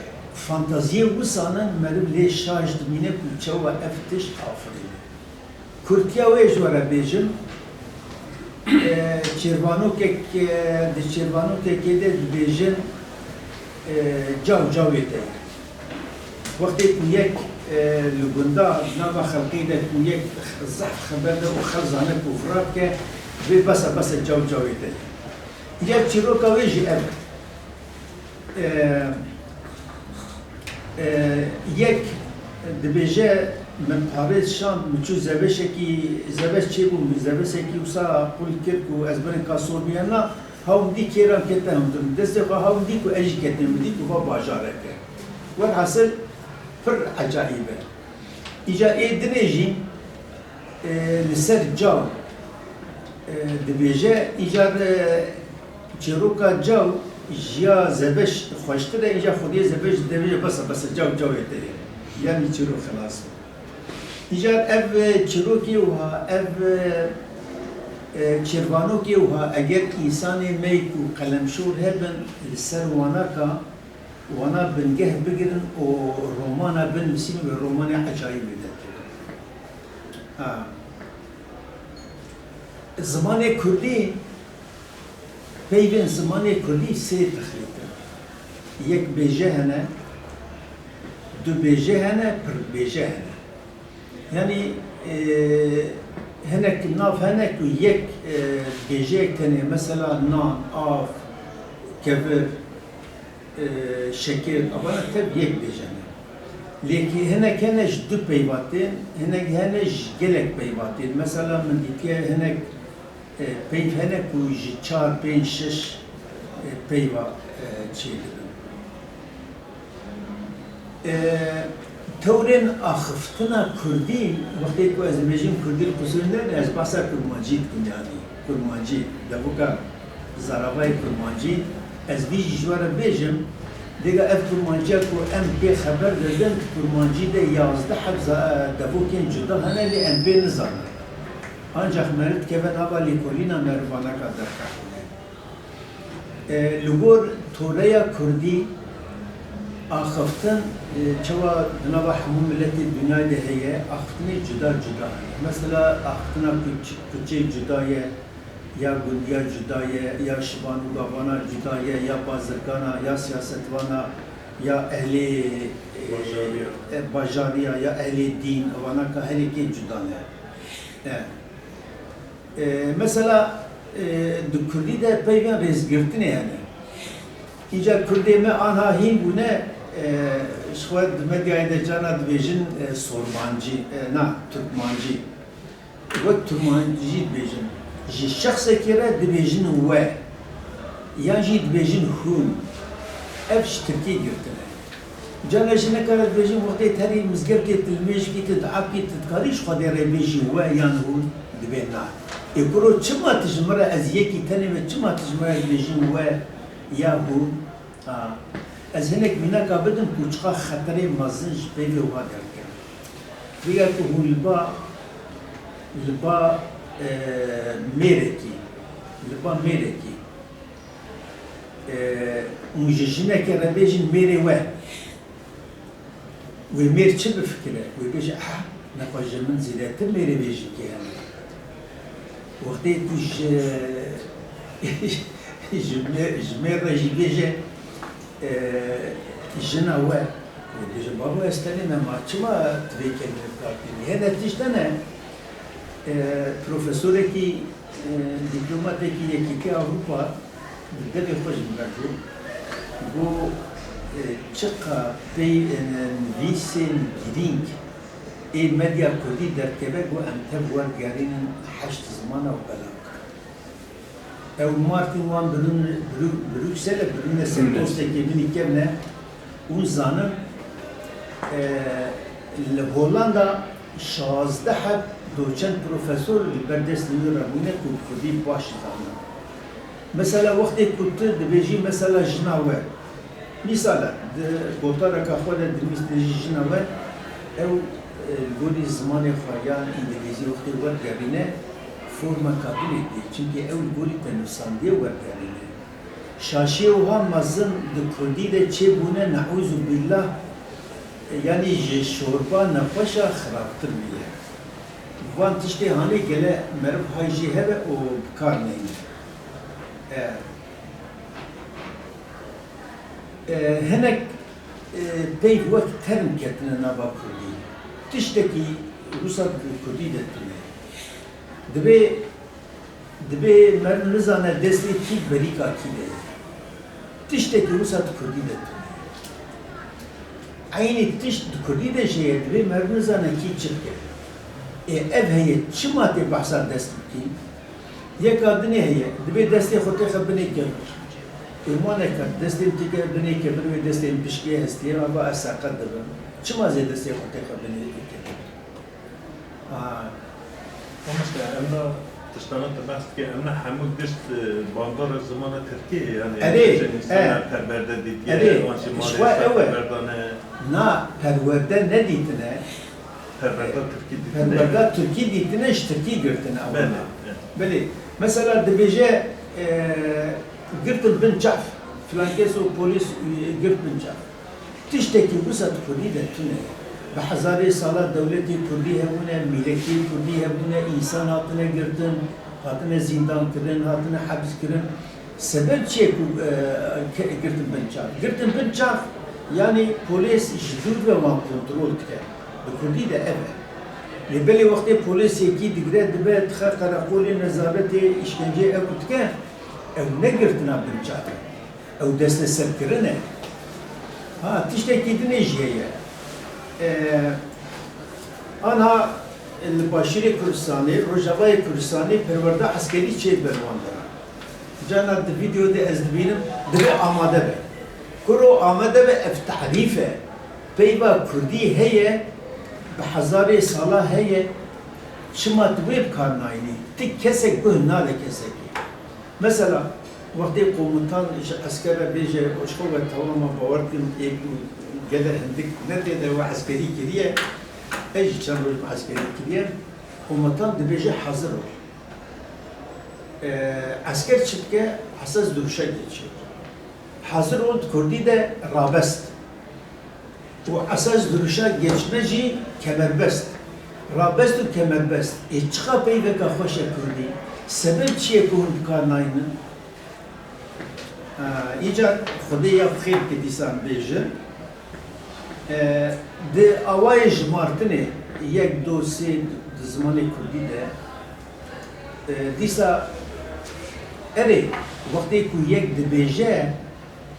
fantaziyê wisa ne, meriv lê şaş dimîne ku çawa ev tişt afirîne. Kurtiya wê ji we re bêjim, e, çêrvanokek, e, di çêrvanokekê de dibêjin, e, caw cawê te ye. Wextê ku yek, e, li gunda, di nava xelkê de ku yek zehf xeber de û xelk zane ku vira dike, vê bes e, bes e, caw cawê te ye. Yek çîroka wê jî ev e. E, e, yek dibêje, min parêz şand, min çû zebeşekî, zebeş çêbû, min zebeşekî wisa qul kir ku ez bin ka sor biyana, hawm dî kêran kete hundir. Destê xwe hawm dî ku ez jî ketêm dî ku va bajarek e. Welhasil pir ecayîb e. Îca ê dinê jî, e, li ser caw, e, dibêje, îcar, e, çîroka caw ji ya zebeş xweştir e, îcar xwediyê zebeş dibêje bes e, bes e, caw cawê te ye. Yanî çîrok xilas bû. Îcar ev, e, çîrokê wiha, ev, e, e, çêrvanokê wiha, eger însanê me ku qelemşor hebin li ser wanaka, wana bingeh bigirin û romana binivîsîn, wê romanê ecayîbê derkevin. Ha. Zimanê kurdî, peyvên zimanê kurdî sê tixlît in. Yek bêje hene, du bêje hene, pir bêje hene. Yanî, e, hinek nav hene ku yek, e, bêjeyek tenê, mesela nan, av, kevir, e, şekir, avana tev yek bêje ne. Lê ki hinek hene ji du peyva tên, hinek hene ji gelek peyva tên. Mesela min dîtiye hinek, e, peyv hene ku ji çar, pênc, şeş, e, peyva, e, çêdibin. E, tewrên axiftina kurdî, wextê ku ez dibêjim kurdî li qusûrê nebe, ez behsa kurmancî dikim, yanî kurmancî, devuka zaravayê kurmancî, ez vî jî ji we re bêjim, dêga ev kurmanciya ku em pê xeber didin, di kurmancî de yazdeh heb za-, devokên cuda hene, lê em pê nizanin. Ancax meriv dikeve nava lêkolîna merivaneka derxistine. E, li gor toreya kurdî axiftin, e, çawa di nava hemû miletê dinyayê de heye, axiftinê cuda cuda heye. Mesela axiftina kuç-, kuçê cuda ye, ya gundiya cuda ye, ya şivan û gavana cuda ye, ya bazirgana, ya siyasetvana, ya ehlê, e, Bajariya. e, bajariya, ya ehlê dîn, vana ka her yekê cuda ne. E. E, mesela, e, di kurdî de peyvên rêzgirtinê hene. Îca kurdê me anha hîn bûne, e, ji xwe di medyayê de carna dibêjin, e, sormancî, e, na, turkmancî. Wek turkmancî dibêjin. Ji şexsekê re dibêjin we, yan jî dibêjin hûn. Ev ji tirkî girtine. Carna jî nekare dibêjin, wextê tu herî mizgeftê tu, limêjikî tu, duakî tu, dikarî ji Xwedê re bêjî we yan hûn, dibê na. Ê kuro, çima tu ji min re, ez yekî tenê me, çima tu ji min re dibêjî we ya hûn? Ha. Ez hinek mînaka bidim ku çiqa xeterê mezin ji peyvê wiha derdiket. Vêga ku hûn li ba, li ba, e, mêrekî, li ba mêrekî, e, hûn ji jinekê re bêjin mêrê we. Wê mêr çi bifikire? Wê bêje, ah, nexwe ji min zêdetir mêrê vê jinkê hene. Wextê ku ji, Ji me, ji me re jî bêje, e, jina we. Bêje, babo, ez tenê me, ma çima tu vê kelimê bi kar tînî? Hene tişt hene, e, profesorekî, e, dîplomatekî Yekîtiya Ewropa di devê xwe ji min re got. Got, e, çiqa pey, e, nivîsên girîng ê medya kurdî derdikeve, got, em tev werdigerînin heşt zimana û belav dikin. Ew Martin van Brun-, Bru-, Bruxelles e, birîne ser Hı. dostekê min î kevne. Hûn zanin, e, li Hollanda şazdeh heb doçent profesor li ber destê wî re bûne ku kurdî baş zanin. Mesela wextê ku tu dibêjî mesela jina we, Mîsal e, di gotareka xwe de dinivîsîne jî jina we, ew, e, li gorî zimanê xwe ya îngilîzî wextê werdigerîne, formeka din ê dê. Çimkî ew li gorî te nivîsandiye werdigerîne. Şaşiyê wiha mezin di kurdî de çêbûne, neûzubîllah, e, yanî ji şorba nexweşa xirabtir bûye. Van tiştê hanê gele meriv hay jê hebe û bi kar neyne. E, E, hinek, e, peyv wek term ketine nava kurdî. Tiştekî wisa di kurdî de tune. Dibê, dibê meriv nizane destê kî berîka kî de ye. Tiştekî wisa di kurdî de tune. Eynî tişt di kurdî de jî ye, dibê meriv nizane kî çi dike. Ê, ev heye, çima tê behsa dest bikî? Yeka dinê heye, dibê destê xwe têxe binê kevir. Ê, ma neka, destê min têke binê kevir, wê destê min pişkê hestiyê, ava ez seqet dibim. Çima zê destê xwe têxe binê kevir? Ha. Mamoste, em na tiştana tu behs dikî, em na hemû gişt, e, bandora zimana tirkî, yani Erê, bêjin e. Însanan perwerde dîtiye, Erê, an jî ji malê xwe ser ew e. Perwerdane. Na, perwerde nedîtine. Perwerda tirkî dîtine. Perwerda tirkî dîtine, ji tirkî girtine ewana. Belê, belê. Belê. Mesela dibêje, e, girtin bin çav. Filan kes û polîs, e, girt bin çav. Tiştekî wisa di kurdî de tune ye. Bi hezarê sala dewletê kurdî hebûne, mîletiyê kurdî hebûne, însan hatine girtin, hatine zîndan kirin, hatine hebs kirin. Sebeb çi ye ku, e, ke-, girtin bin çav? Girtin bin çav, yanî polês ji dûr ve wan kontrol dike. Bi kurdî de ev e. Lê belê wextê polês yekî digire, dibe, dixe qereqolê, nezaretê, îşkenceyê ew dike, ew ne girtina bin çav e. Ew desteserkirin e. Ha, tiştekî din ê jî heye. E, anha li Başûrê Kurdistanê, Rojavayê Kurdistanê perwerda eskerî çê dibe li wan deran. Carna di vîdeo de ez dibînim, divê amade be. Kuro amade be, ev tarîf e. Peyva kurdî heye, bi hezarê sala heye. Çima tu wê bi kar nayînî? Ti kesek guh nade kesekê. Mesela, wextê komutan ji esker re bêje, ji xwe ve tewama bawer dikim, ê ku gele hindik ne tê de we eskerî kiriye, ez jî çend roj me eskerî kiriye, komutan dibêje hazir ol. E, esker çi dike? Esas duruşa geçiyor. Hazir ol di kurdî de rabest. Û esas duruşa geçme jî kemerbest. Rabest û kemerbest. Ê çiqa peyveka xweş e kurdî? Sebeb çi ye ku hûn bi kar naynin? Ha, îcar Xwedê ya bi xêr bike dîsan bêjin. E, di awayê jimartinê yek, do, sê di zimanê kurdî de, e, dîsa erê, wextê ku yek dibêje,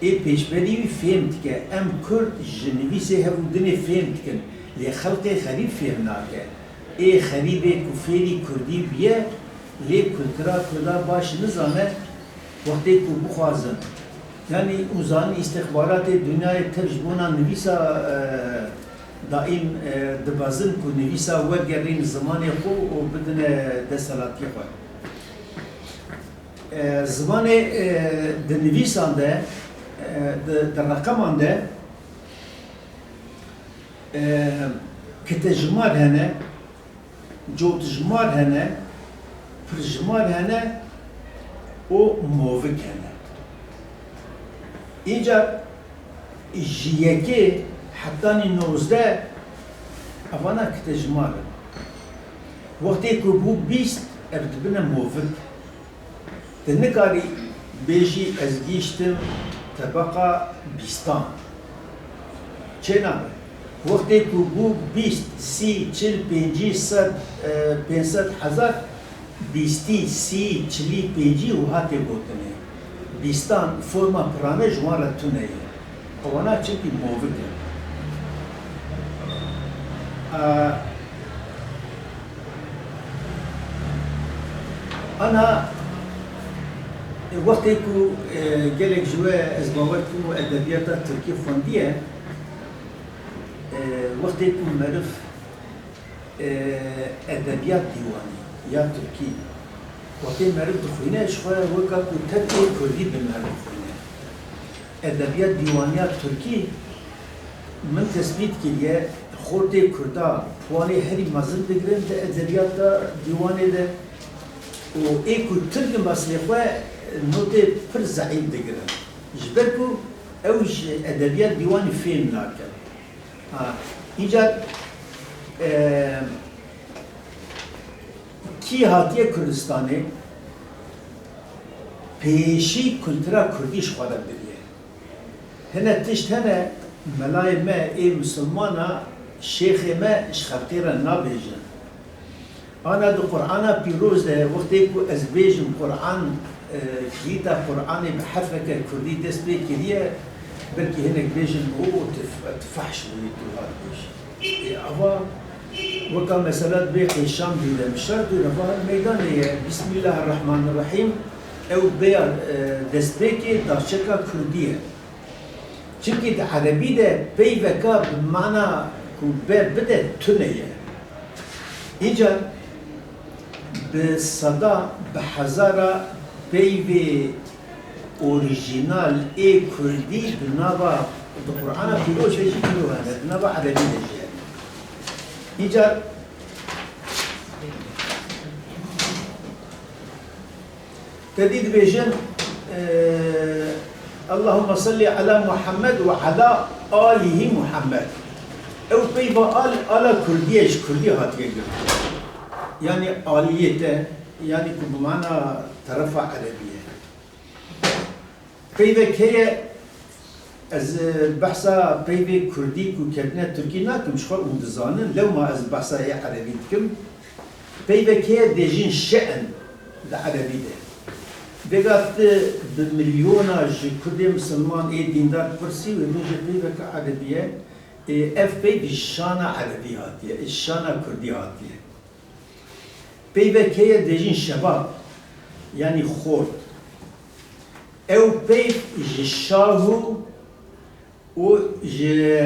ê pêşberî wî fêm dike. Em Kurd ji nivîsê hev û dinê fêm dikin. Lê xelkê xerîb fêm nake. Ê xerîbê ku fêrî kurdî bûye, lê kultura kurda baş nizane, wextê ku bixwazin. Yanî hûn zanin îstixbaratê dinyayê tev ji bona nivîsa, e, daîm, e, dibezin ku nivîsa wergerîn zimanê xwe û bidine desthilatiyê xwe. E, zimanê, e, di nivîsan de, e, di, di reqeman de, e, kitejimar hene, cotjimar hene, pirjimar hene û movik hene. Îcar ji yekê hetanî nozdeh evana kitejimar in. Wextê ku bû bîst, ev dibine movik. Tu nikarî bêjî ez gihîştim tebeqa bîstan. Çênabe. Wextê ku bû bîst, sî, çil, pêncî, sed, e, pênc sed, hezar, bîstî, sî, çilî, pêncî wiha tê gotinê. Bîstan forma pirane ji wan re tune ye. Ewana çimkî movik e. E, Ana, wextê ku, e, gelek ji we ez bawer dikim û edebiyata tirkî xwendiye, e, wextê ku meriv, e, edebiyat dîwanî ya tirkî, wextê meriv dixwîne, ji xwe weka ku tevkê kurdî bi meriv dixwîne. Edebiyat dîwaniya tirkî min tesbît kiriye, xortê kurda puanê herî mezin digirin di edebiyata dîwanê de û ê ku tirk in meselê xwe notê pir zeîf digirin. Ji ber ku ew ji edebiyat dîwanî fêm nakin. Ha, îcar, e, kî hatiye Kurdistanê, pêşî kultura kurdî ji xwe re biriye. Hine tişt hene, melayê me ê misilmana, şêxê me ji xelkê re nabêjin. Ana di Qur'ana pîroz de wextê ku ez bêjim Qur'an, e, kilîta Qur'anê bi herfeke kurdî dest pê kiriye, belkî hinek bêjin, "O, tu f-, tu fehş bûyî, tu hat bêjî." Ê, ava weka mesela dibê qêşan bîne, mişar dûre, va meydanê ye, Bismillahirrahmanirrahîm, ew bêya, e, destpêkê daçeka kurdî ye. Çimkî di erebî de peyveka bi mana ku be bide tune ye. Îcar bi seda, bi hezara peyvê orîjînal ê kurdî di nava, di Qur'ana pîroz de jî tune hene, di nava erebî de jî hene. Îcar Te dî dibêjin, e, "Allahümme salli ala Muhammed ve ala alihi Muhammed." Ew peyva al, ala Kurdî ye, ji Kurdî hatiye girtin. Yanî aliyete, yanî ku bi mana terefa erebî ye. Peyvek heye, ez, e, behsa peyvê kurdî ku ketine tirkî nakim, ji xwe hûn dizanin, lewma ez behsa yê erebî dikim. Peyvek heye dêjin şe'n di erebî de. Vêga tu bi milyona ji kurdê misilman ê dîndar pirsî, wê bêje peyveka erebî ye, ê, ev peyv ji şana erebî hatiye, ji şana kurdî hatiye. Peyvek heye dêjin şebab, yanî xort. Ew peyv ji şahu û ji,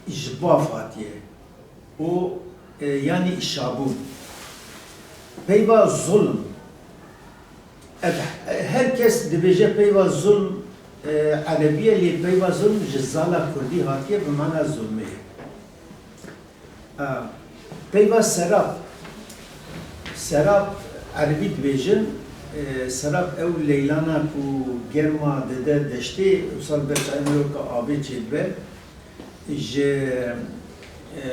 ji bav hatiye. Û, e, yanî şabûn. Peyva zulm. Ev, her kes dibêje peyva zulm, e, erebî ye, lê peyva zulm ji zala kurdî hatiye, bi mana zulmê ye. A, peyva serab. Serab erebî dibêjin, e, serab ew leylana ku germa dide deştê, wisa li ber çavê me weke avê çêdibe. Ji, e,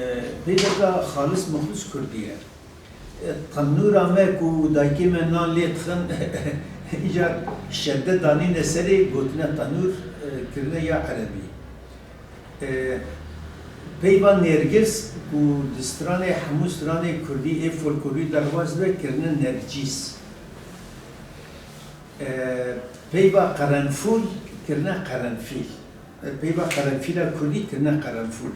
peyveka xalis muxlis kurdî ye. E, tenûra me ku dayikê me nan lê dixin, îcar şedde danîne serê, gotine tenûr, e, kirine ya erebî. E, peyva nêrgiz ku di stranê, hemû stranê kurdî ê folklorî derbas dibe, kirine nercîs. E, peyva qerenfûl kirine qerenfîl. E, peyva qerenfîla kurdî kirine qerenfûl.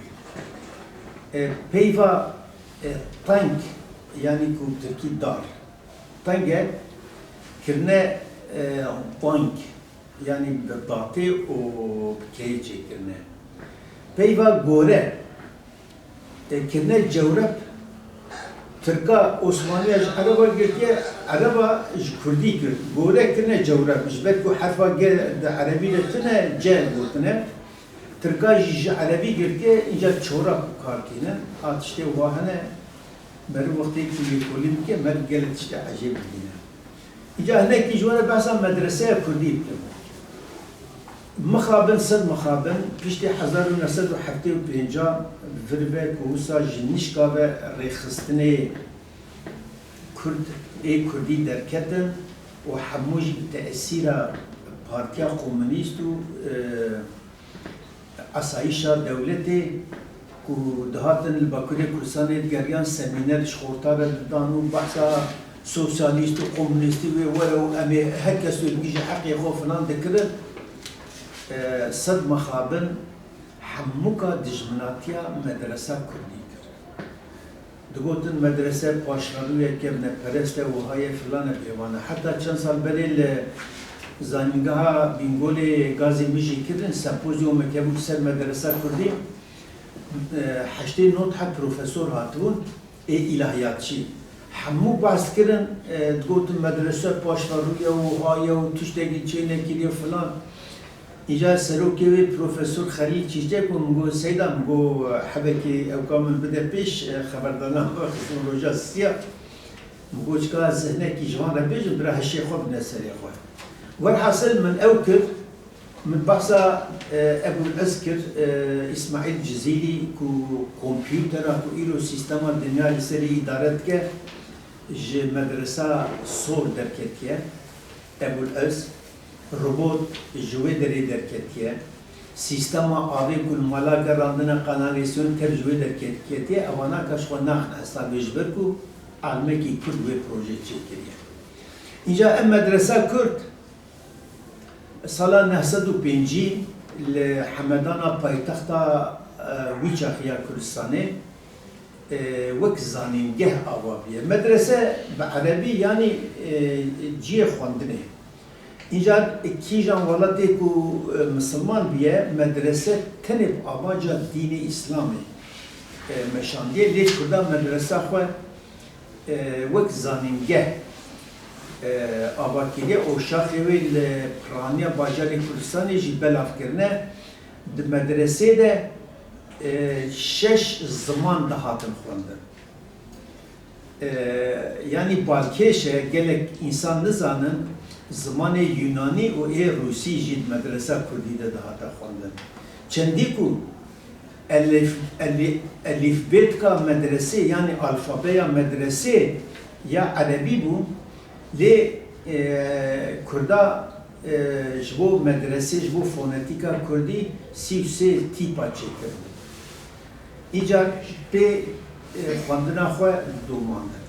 E, peyva, e, teng, yanî ku tirkî dar, teng e, kirine, e, tank, yanî bi datê û bi keyê çêkirine. Peyva gore, e, kirine cewrep, tirka Osmaniya ji ereba girtiye, ereba ji kurdî girt. Gore kirine cewrep, ji ber ku herfa ge di erebî de tune, ce gotine. Tirka jî ji erebî girtiye, înca çorap kar tînin. A tiştê wa hene, meriv wextê ku lêkolîn dike, meriv gelek tiştê ecêb dibîne. Îca hinekî ji we re behsa medreseya kurdî bikim. Mixabin, ser mixabin, piştî hezar û neh sed û heftê û pênc vir ve ku wisa ji nişka ve rêxistinê kurd ê kurdî derketin û hemû jî bi tesîra Partiya Komunîst û, e, Asayîşa dewletê ku dihatin li Bakurê Kurdistanê digeriyan semîner ji xorta re didan û behsa sosyalîst û komunîstî wê were û em ê her kes wê bigihîje heqê xwe filan dikirin, e, sed mexabin hemûka dijminatiya medresa kurdî kir. Digotin medrese paşverûyeke neperest e, wiha ye, filan e, bêvan e. Heta çend sal berê li Zanîngeha Bîngolê gazê min jî kirin, sempozyumeke bû li ser medresa kurdî. E, heştê nod heb profesor hatibûn, ê îlahiyatçî. Hemû behs kirin, e, digotin medrese paşverû ye û wiha ye û tiştekî çê nekiriye filan. Îcar serokê wê Profesor Xelîl Çîçek bû, min got, Seyda, min got, hebekê ewka min bide pêş, e, xeberdana xwe xistin roja siya. Min got, çika ez hinekî ji van re bêjim, bira hişê xwe bine serê xwe. Werhasil min ew kir, min behsa, e, Ebûl Ez kir, e, Îsmaîl Cizîrî ku kompûtera ku îro sîstema dinya li serî îdare dike, ji medresa sor derketiye. Ebûl Ez, robot ji wê derê derketiye. Sîstema avê ku li mala gerandine kanalîzasyon tev ji wê derketiye. Ewana ka ji xwe naxin hesabê ji ber ku alimekî kurd wê projê çêkiriye. Îca ev medresa kurd sala neh sed û pêncî li Hemedana paytexta, e, wî çaxî ya Kurdistanê, e, wek zanîngeh ava bûye. Medrese bi erebî yanî, e, cihê xwendinê. Îcar kîjan welatê ku, e, misilman bûye, medrese tenê bi avanca dînê Îslamê, e, meşandiye. Lê Kurda medresa xwe, e, wek zanîngeh, e, ava kiriye û şaxê wê li piraniya bajarê Kurdistanê jî belav kirine. Di medresê de, e, şeş ziman dihatin xwendin. E, yanî balkêş e, gelek însan nizanin, zimanê Yunanî û ê Rûsî jî di medresa kurdî de dihate xwendin. Çendî ku elif-, eli-, elîfbêtka medresê, yanî alfabeya medresê ya erebî bû, lê, e, kurda, e, ji bo medresê, ji bo fonetîka kurdî sî û sê tîpa çêkiribû. Îcar pê, e, xwendina xwe domandin.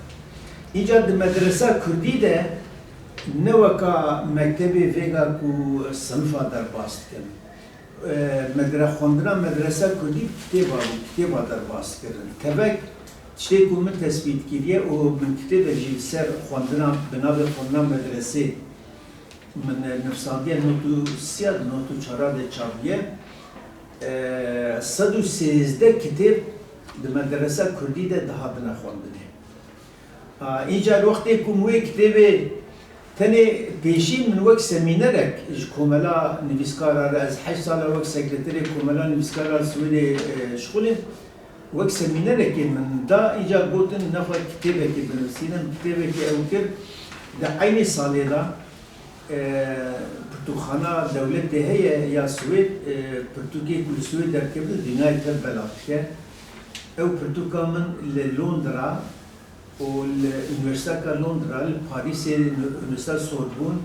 Îcar di medresa kurdî de ne weka mektebê vêga ku sinifa derbas dikin. E, medre-, xwendina medresa kurdî bi kitêba bû, kitêba derbas kirin. Tevek tiştê ku min tespît kiriye û min kitêbek jî li ser xwendina, bi navê Xwendina Medresê, min, e, nivsandiye, nod û sê ya, nod û çar de çap bûye. E, sed û sêzdeh kitêb di medresa kurdî de dihatine xwendinê. A, îcar wextê ku min wê kitêbê tenê pêşî min wek semînerek ji Komela Nivîskara re, ez heşt sala wek sekreterê Komela Nivîskara li Swêdê, e, şixulîm. Wek semînerekê min da, îcar gotin nexwe kitêbekê binivîsînin, kitêbekê ew kir. Di eynî salê de, e, pirtûkxana dewletê heye ya Swêd, e, pirtûkê ku li Swêd derkevin, dinyayê tev belav dike. Ew pirtûka min li Londra û li Unîversîteka Londra, li Parîsê, Unîversîteta Sorbonne,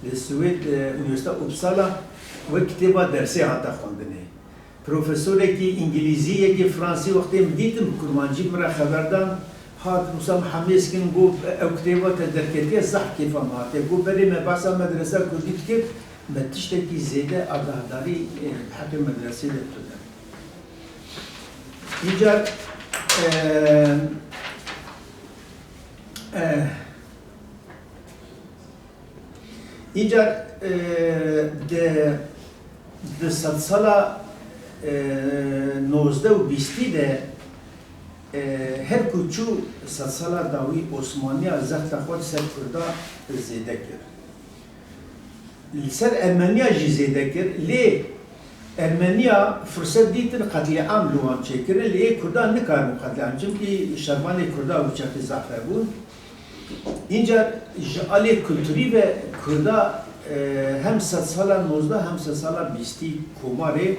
li Swêd, e, Unîversîteta Uppsala, wek kitêba dersê hate xwendinê. Profesorekî îngilîzî, yekê fransî, wextê min dîtin, bi kurmancî min re xeber dan, hat, Musa Mihemedê Skin, got, ew kitêba te derketiye, zehf kêfa min hatiye. Got, berê me behsa medresa kurdî dikir, me tiştekî zêde agahdarî, e, bi heqê medresê de tune. Îcar, e, e, Îcar, e, di, di sedsala, e, nozdeh û bîstî de, e, her ku çû sedsala dawî Osmaniya zexta xwe li ser Kurda zêde kir. Li ser Ermeniya jî zêde kir, lê Ermeniya firset dîtin qetlîam li wan çêkirin, lê ê Kurdan nikaribûn qetlîam, çimkî şervanê Kurda wî çaxê zehf hebûn. Înca ji alê kulturî ve Kurda, e, hem sedsala nozdeh hem sedsala bîstî komarê,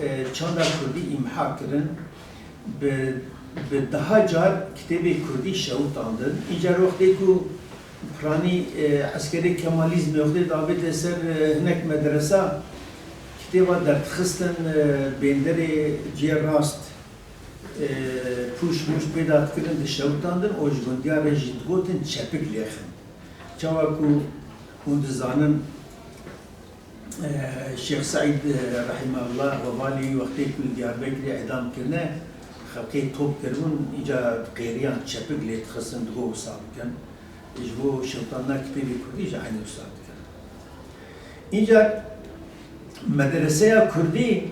e, çanda Kurdî îmha kirin. Bi, bi deha car kitêbê Kurdî şewitandin. Înca wextê ku Piranî, e, eskerê Kemalîzmê wextê davête ser, e, hinek medresa, kitêba derdixistin, e, bênderê cihê rast, e, pûş mûş pêda dikirin, dişewitandin û ji gundiya re jî digotin çepik lêxin. Çawa ku hûn dizanin, Şêx Seîd, e, Rehîmehullah, hevalê wî wextê ku li Diyarbekirê îdam kirine, xelkê top kiribûn, îca qêriyan çepik lê dixistin, digot wisa bikin. Ji bo şewitandina kitêbê kurdî jî eynî wisa dikin. Îcar medreseya kurdî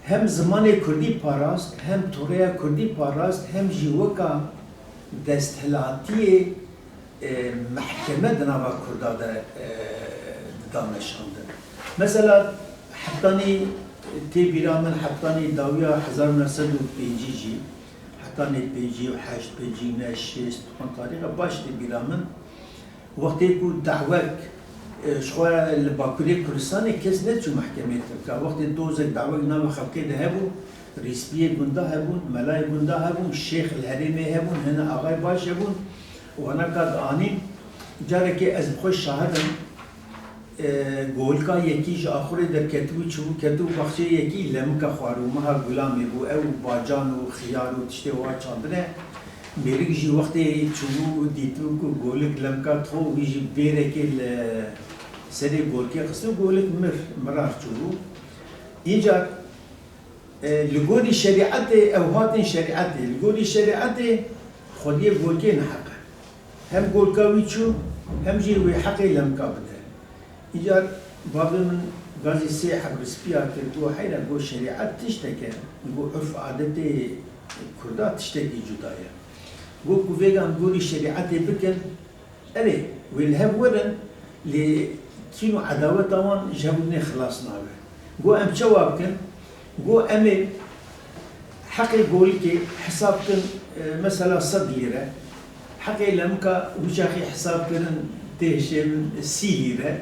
hem zimanê kurdî parast, hem toreya kurdî parast, hem jî weka desthilatiyê e, mehkeme di nava Kurda de, e, dida meşandin. Mesela, Heptanî tê bîra min, Heptanî dawiya hezar û neh sed û pêncî jî, Heptanî pêncî û heşt, pêncî û neh, şêst, wan tarîxa baş tê bîra min. Wextê ku dawek, e, ji xwe li Bakurê Kurdistanê kes neçû mehkemê Tirka. Wextê dozek dawek nava xelkê de hebû, rîspiyê gunda hebûn, melayê gunda hebûn, şêx li herêmê hebûn, hene axayê baş hebûn. Wana ka dianîn, carekê ez bi xwe şahid im, e, golika yekî ji axurê derketibû, çûbû ketibû baxçeyê yekî, lemika xwarû, meha gulamê bû, ew bacan û xiyar û tiştê wa çandine. Mêrik jî wextê çûbû dîtibû ku golik lemika dixwe û wî jî bêrekê li serê golkê xistibû, golik mir, mirar çûbû. Încar E, li gorî şerîetê ew hatin şerîetê. Li gorî şerîetê xwediyê golkê neheq e. Hem golka wî çû, hem jî wê heqê lemka bide. Îcar bavê min gazî sê heb rispiya kir, got, heyra, got, şerîet tiştek e, got, urf adetê Kurda tiştekî cuda ye. Got ku vêgan gorî şerîetê bikin, Erê, wê li hev werin, lê kîn û edaweta wan ji hevdûnê xilas nabe. Got, em çawa bikin? Got, em ê heqê golikê hesab bikin, e, mesela sed lîre. Heqê lemika wî çaxê hesab kirin tê hişê min sî lîre.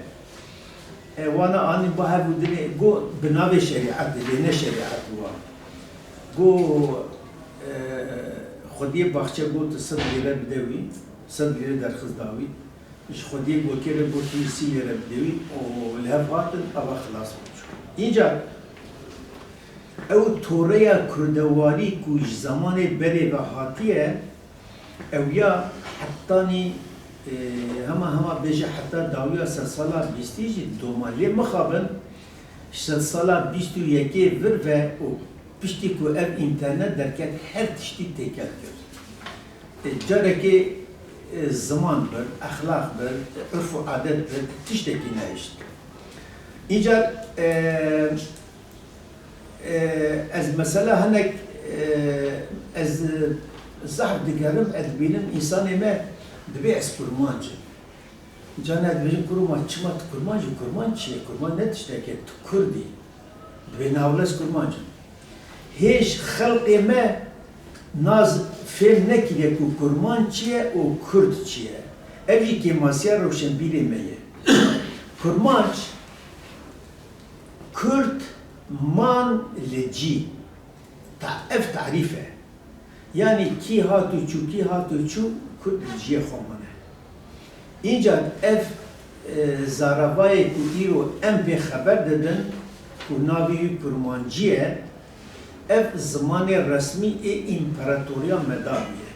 E, wana anîn ba hevdûnê, got, bi navê şerîetê, lê ne şerîet wan. Got, e, xwediyê baxçe got, sed lîre bide wî. Sed lîre derxist da wî. Ji xwediyê golkê re got, wî sî lîre bide wî û li hev hatin, ava xilas bû. Înca ew toreya kurdewarî ku ji zemanê berê ve hatiye, ew ya hetanî, e, hema hema bêje heta dawiya sedsala bîstî jî doma. Lê mixabin, ji sedsala bîst û yekê vir ve û piştî ku ev înternet derket, her tiştî têkel kir. E, carekê, e, ziman bir, exlaq bir, e, urf û adet bir, tiştekî nehişt. Îcar, e, e, ez mesela hinek, e, ez, e, zehf digerim, ez dibînim însanê me dibê ez kurmanc im. Îcar ne dibêjin, kurma, çima tu kurmanc î? Kurmanc çi ye? Kurmanc ne tiştek e, tu kurd î. Dibê niha wilo ez kurmanc im. Hêj xelqê me nas fêm nekiriye ku kurmanc çi ye û kurd çi ye. Ev jî kêmasiya rewşenbîrê me ye. Kurmanc, kurd man li cî. Ta-, ev tarîf e. Yanî kî hat û çû, kî hat û çû, kurd li ciyê xwe mane. Înca ev, e, zaravayê ku îro em pê xeber didin ku navê wî kurmancî ye, ev zimanê resmî ê împaratoriya Meda bûye.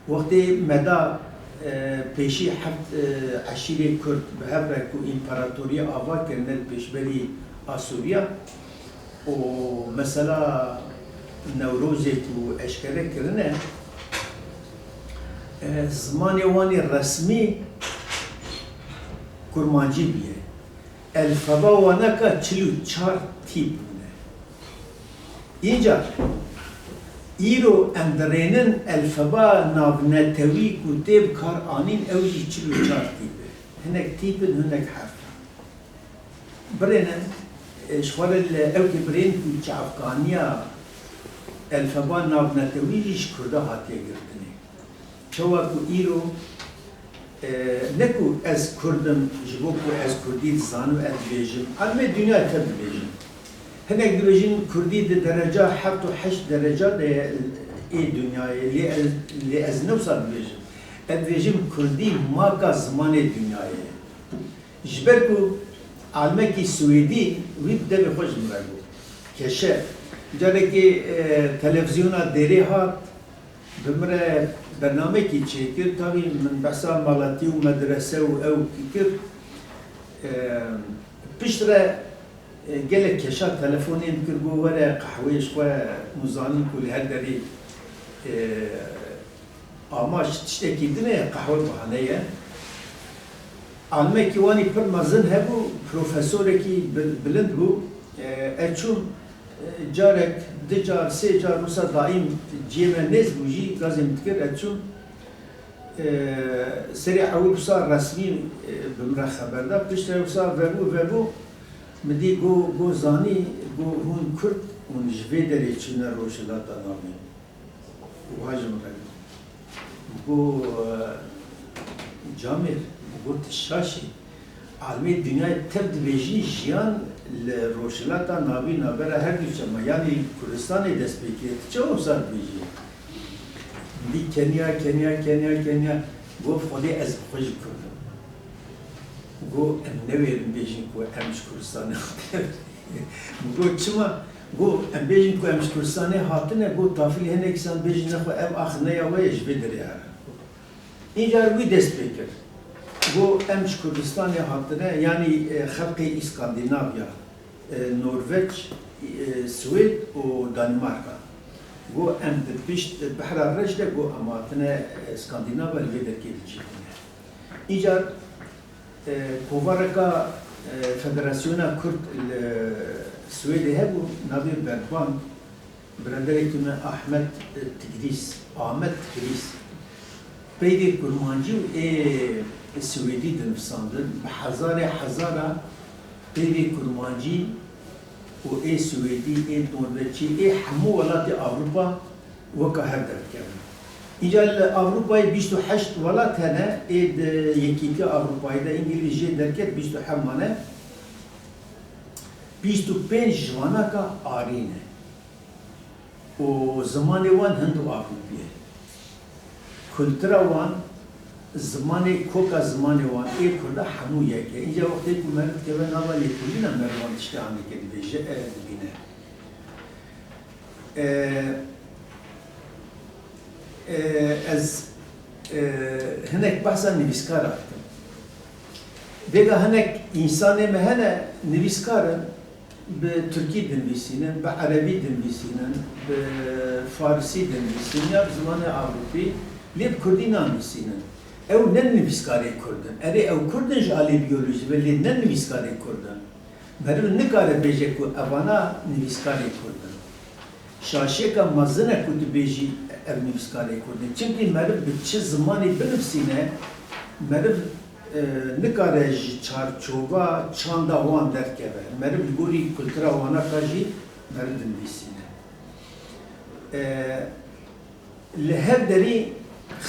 Wextê Meda, e, pêşî heft, e, eşîrê kurd bi hev re ku împaratoriya ava kirine li pêşberî Asûriya, û mesela Newrozê ku eşkere kirine, e, zimanê wan ê resmî kurmancî bûye. Elfeba waneka çil û çar tîp bûne. Înca îro em dirênin elfeba navnetewî ku tê bi kar anîn, ew jî çil û çar tîp e. Hinek tîp in, hinek herf in. Birêne, e, ji xwe re li ewkê birên ku çavkaniya elfeba navnetewî jî ji Kurda hatiye girtinê. Çawa ku îro, e, ne ku ez Kurd im, ji bo ku ez Kurdî dizanim, ez dibêjim, erbê dinyayê tev dibêjim. Hinek dibêjin Kurdî di dereca heft û heşt dereca de ye ê dinyayê, lê ez, lê ez ne wisa dibêjim. Ez dibêjim kurdî maka zimanê dinyayê ye. Ji ber ku alimekî Swêdî wî bi devê xwe ji min re got. Keşe. Carekê, e, televîzyona Dêrê hat, bi min re bernamekî çêkir. Tabî min behsa malatî û medrese û ew kir. E, piştre, e, gelek keşa telefonê min kir, got, "Were qehweyê ji xwe, hûn zanîn ku li her derê, e, amaç tiştekî din e, qehwe bahane ye." Alimekî wan î pir mezin hebû, profesorekî bil-, bilind bû. E, ez çûm, e, carek, du car, sê car wisa daîm cihê me nêz bû jî, gazê min dikir, ez çûm. E, serê ewil wisa resmî, e, bi min re xeber da. Piştre wisa vebû, vebû, min dî got, got, "Zanî, got, hûn Kurd, hûn ji vê derê çûne Rojhilata Navîn." Wiha ji min re got. Got, e, "Camêr," got, "tu şaş î. Alimê dinyayê tev dibêjin jiyan li Rojhilata Navîn navbera her du çema, yanî li Kurdistanê dest pê kiriye. Tu çawa wisa dibêjî?" Min dî keniya, keniya, keniya, keniya. Got, "Xwedê ez bi xwe jî Kurd im." Got, "Em newêrin bêjin ku em ji Kurdistanê hatine." Min got, "Çima?" Got, "Em bêjin ku em ji Kurdistanê hatine." Got, "Tafîlê hinek îsan bêjin nexwe ev ax neya we ye, ji vê derê here." Încar wî dest pê kir. Got, "Em ji Kurdistanê hatine, yanî, e, xelkê Îskandînavya, e, Norveç, e, Swêd û Danîmarka." Got, "Em di pişt Behra Reş de, got, em hatine, e, Skandînavya, li vê derkê dicivîne." Încar, e, kovareka, e, Federasyona Kurd li Swêdê hebû, navê Berbank, biraderekî me Ahmet, e, Tigrîs, Ahmet Tigrîs, peyvê kurmancî û ê Swêdî dinivsandin, bi hezarê hezara peyvê kurmancî û ê Swêdî, ê Norveçî, ê hemû welatê Ewropa weka hev derdikevin. Îca li Ewropayê bîst û heşt welat hene, ê di Yekîtiya Ewropayê de, Îngilîz jê derket, bîst û heft mane, bîst û pênc ji wanaka arî ne. Û zimanê wan Hind û Ewropî ye. Kultura wan, zimanê, koka zimanê wan ê Kurda hemû yek e. Îca wextê ku meriv dikeve nava lêkolîna, meriv wan tiştê aneke dibêje, e, dibîne. E, e, ez, e, hinek behsa nivîskara dikim. Vêga hinek însanê me hene, nivîskar in, bi tirkî dinivîsînin, bi erebî dinivîsînin, bi farisî dinivîsînin ya bi zimanê Ewropî, lê bi kurdî nanivîsînin. Ew ne nivîskarê kurd in. Erê, ew kurd in ji alî biyolojî ve, lê ne nivîskarê kurd in. Meriv nikare bêje ku evana nivîskarê kurd in. Şaşiyeka mezin e ku tu bêjî ev nivîskarê kurd in. Çimkî meriv bi çi zimanî binivîsîne, meriv, e, nikare ji çarçova çanda wan derkeve. Meriv li gorî kultura wana ka jî meriv dinivîsîne. E, Li her derî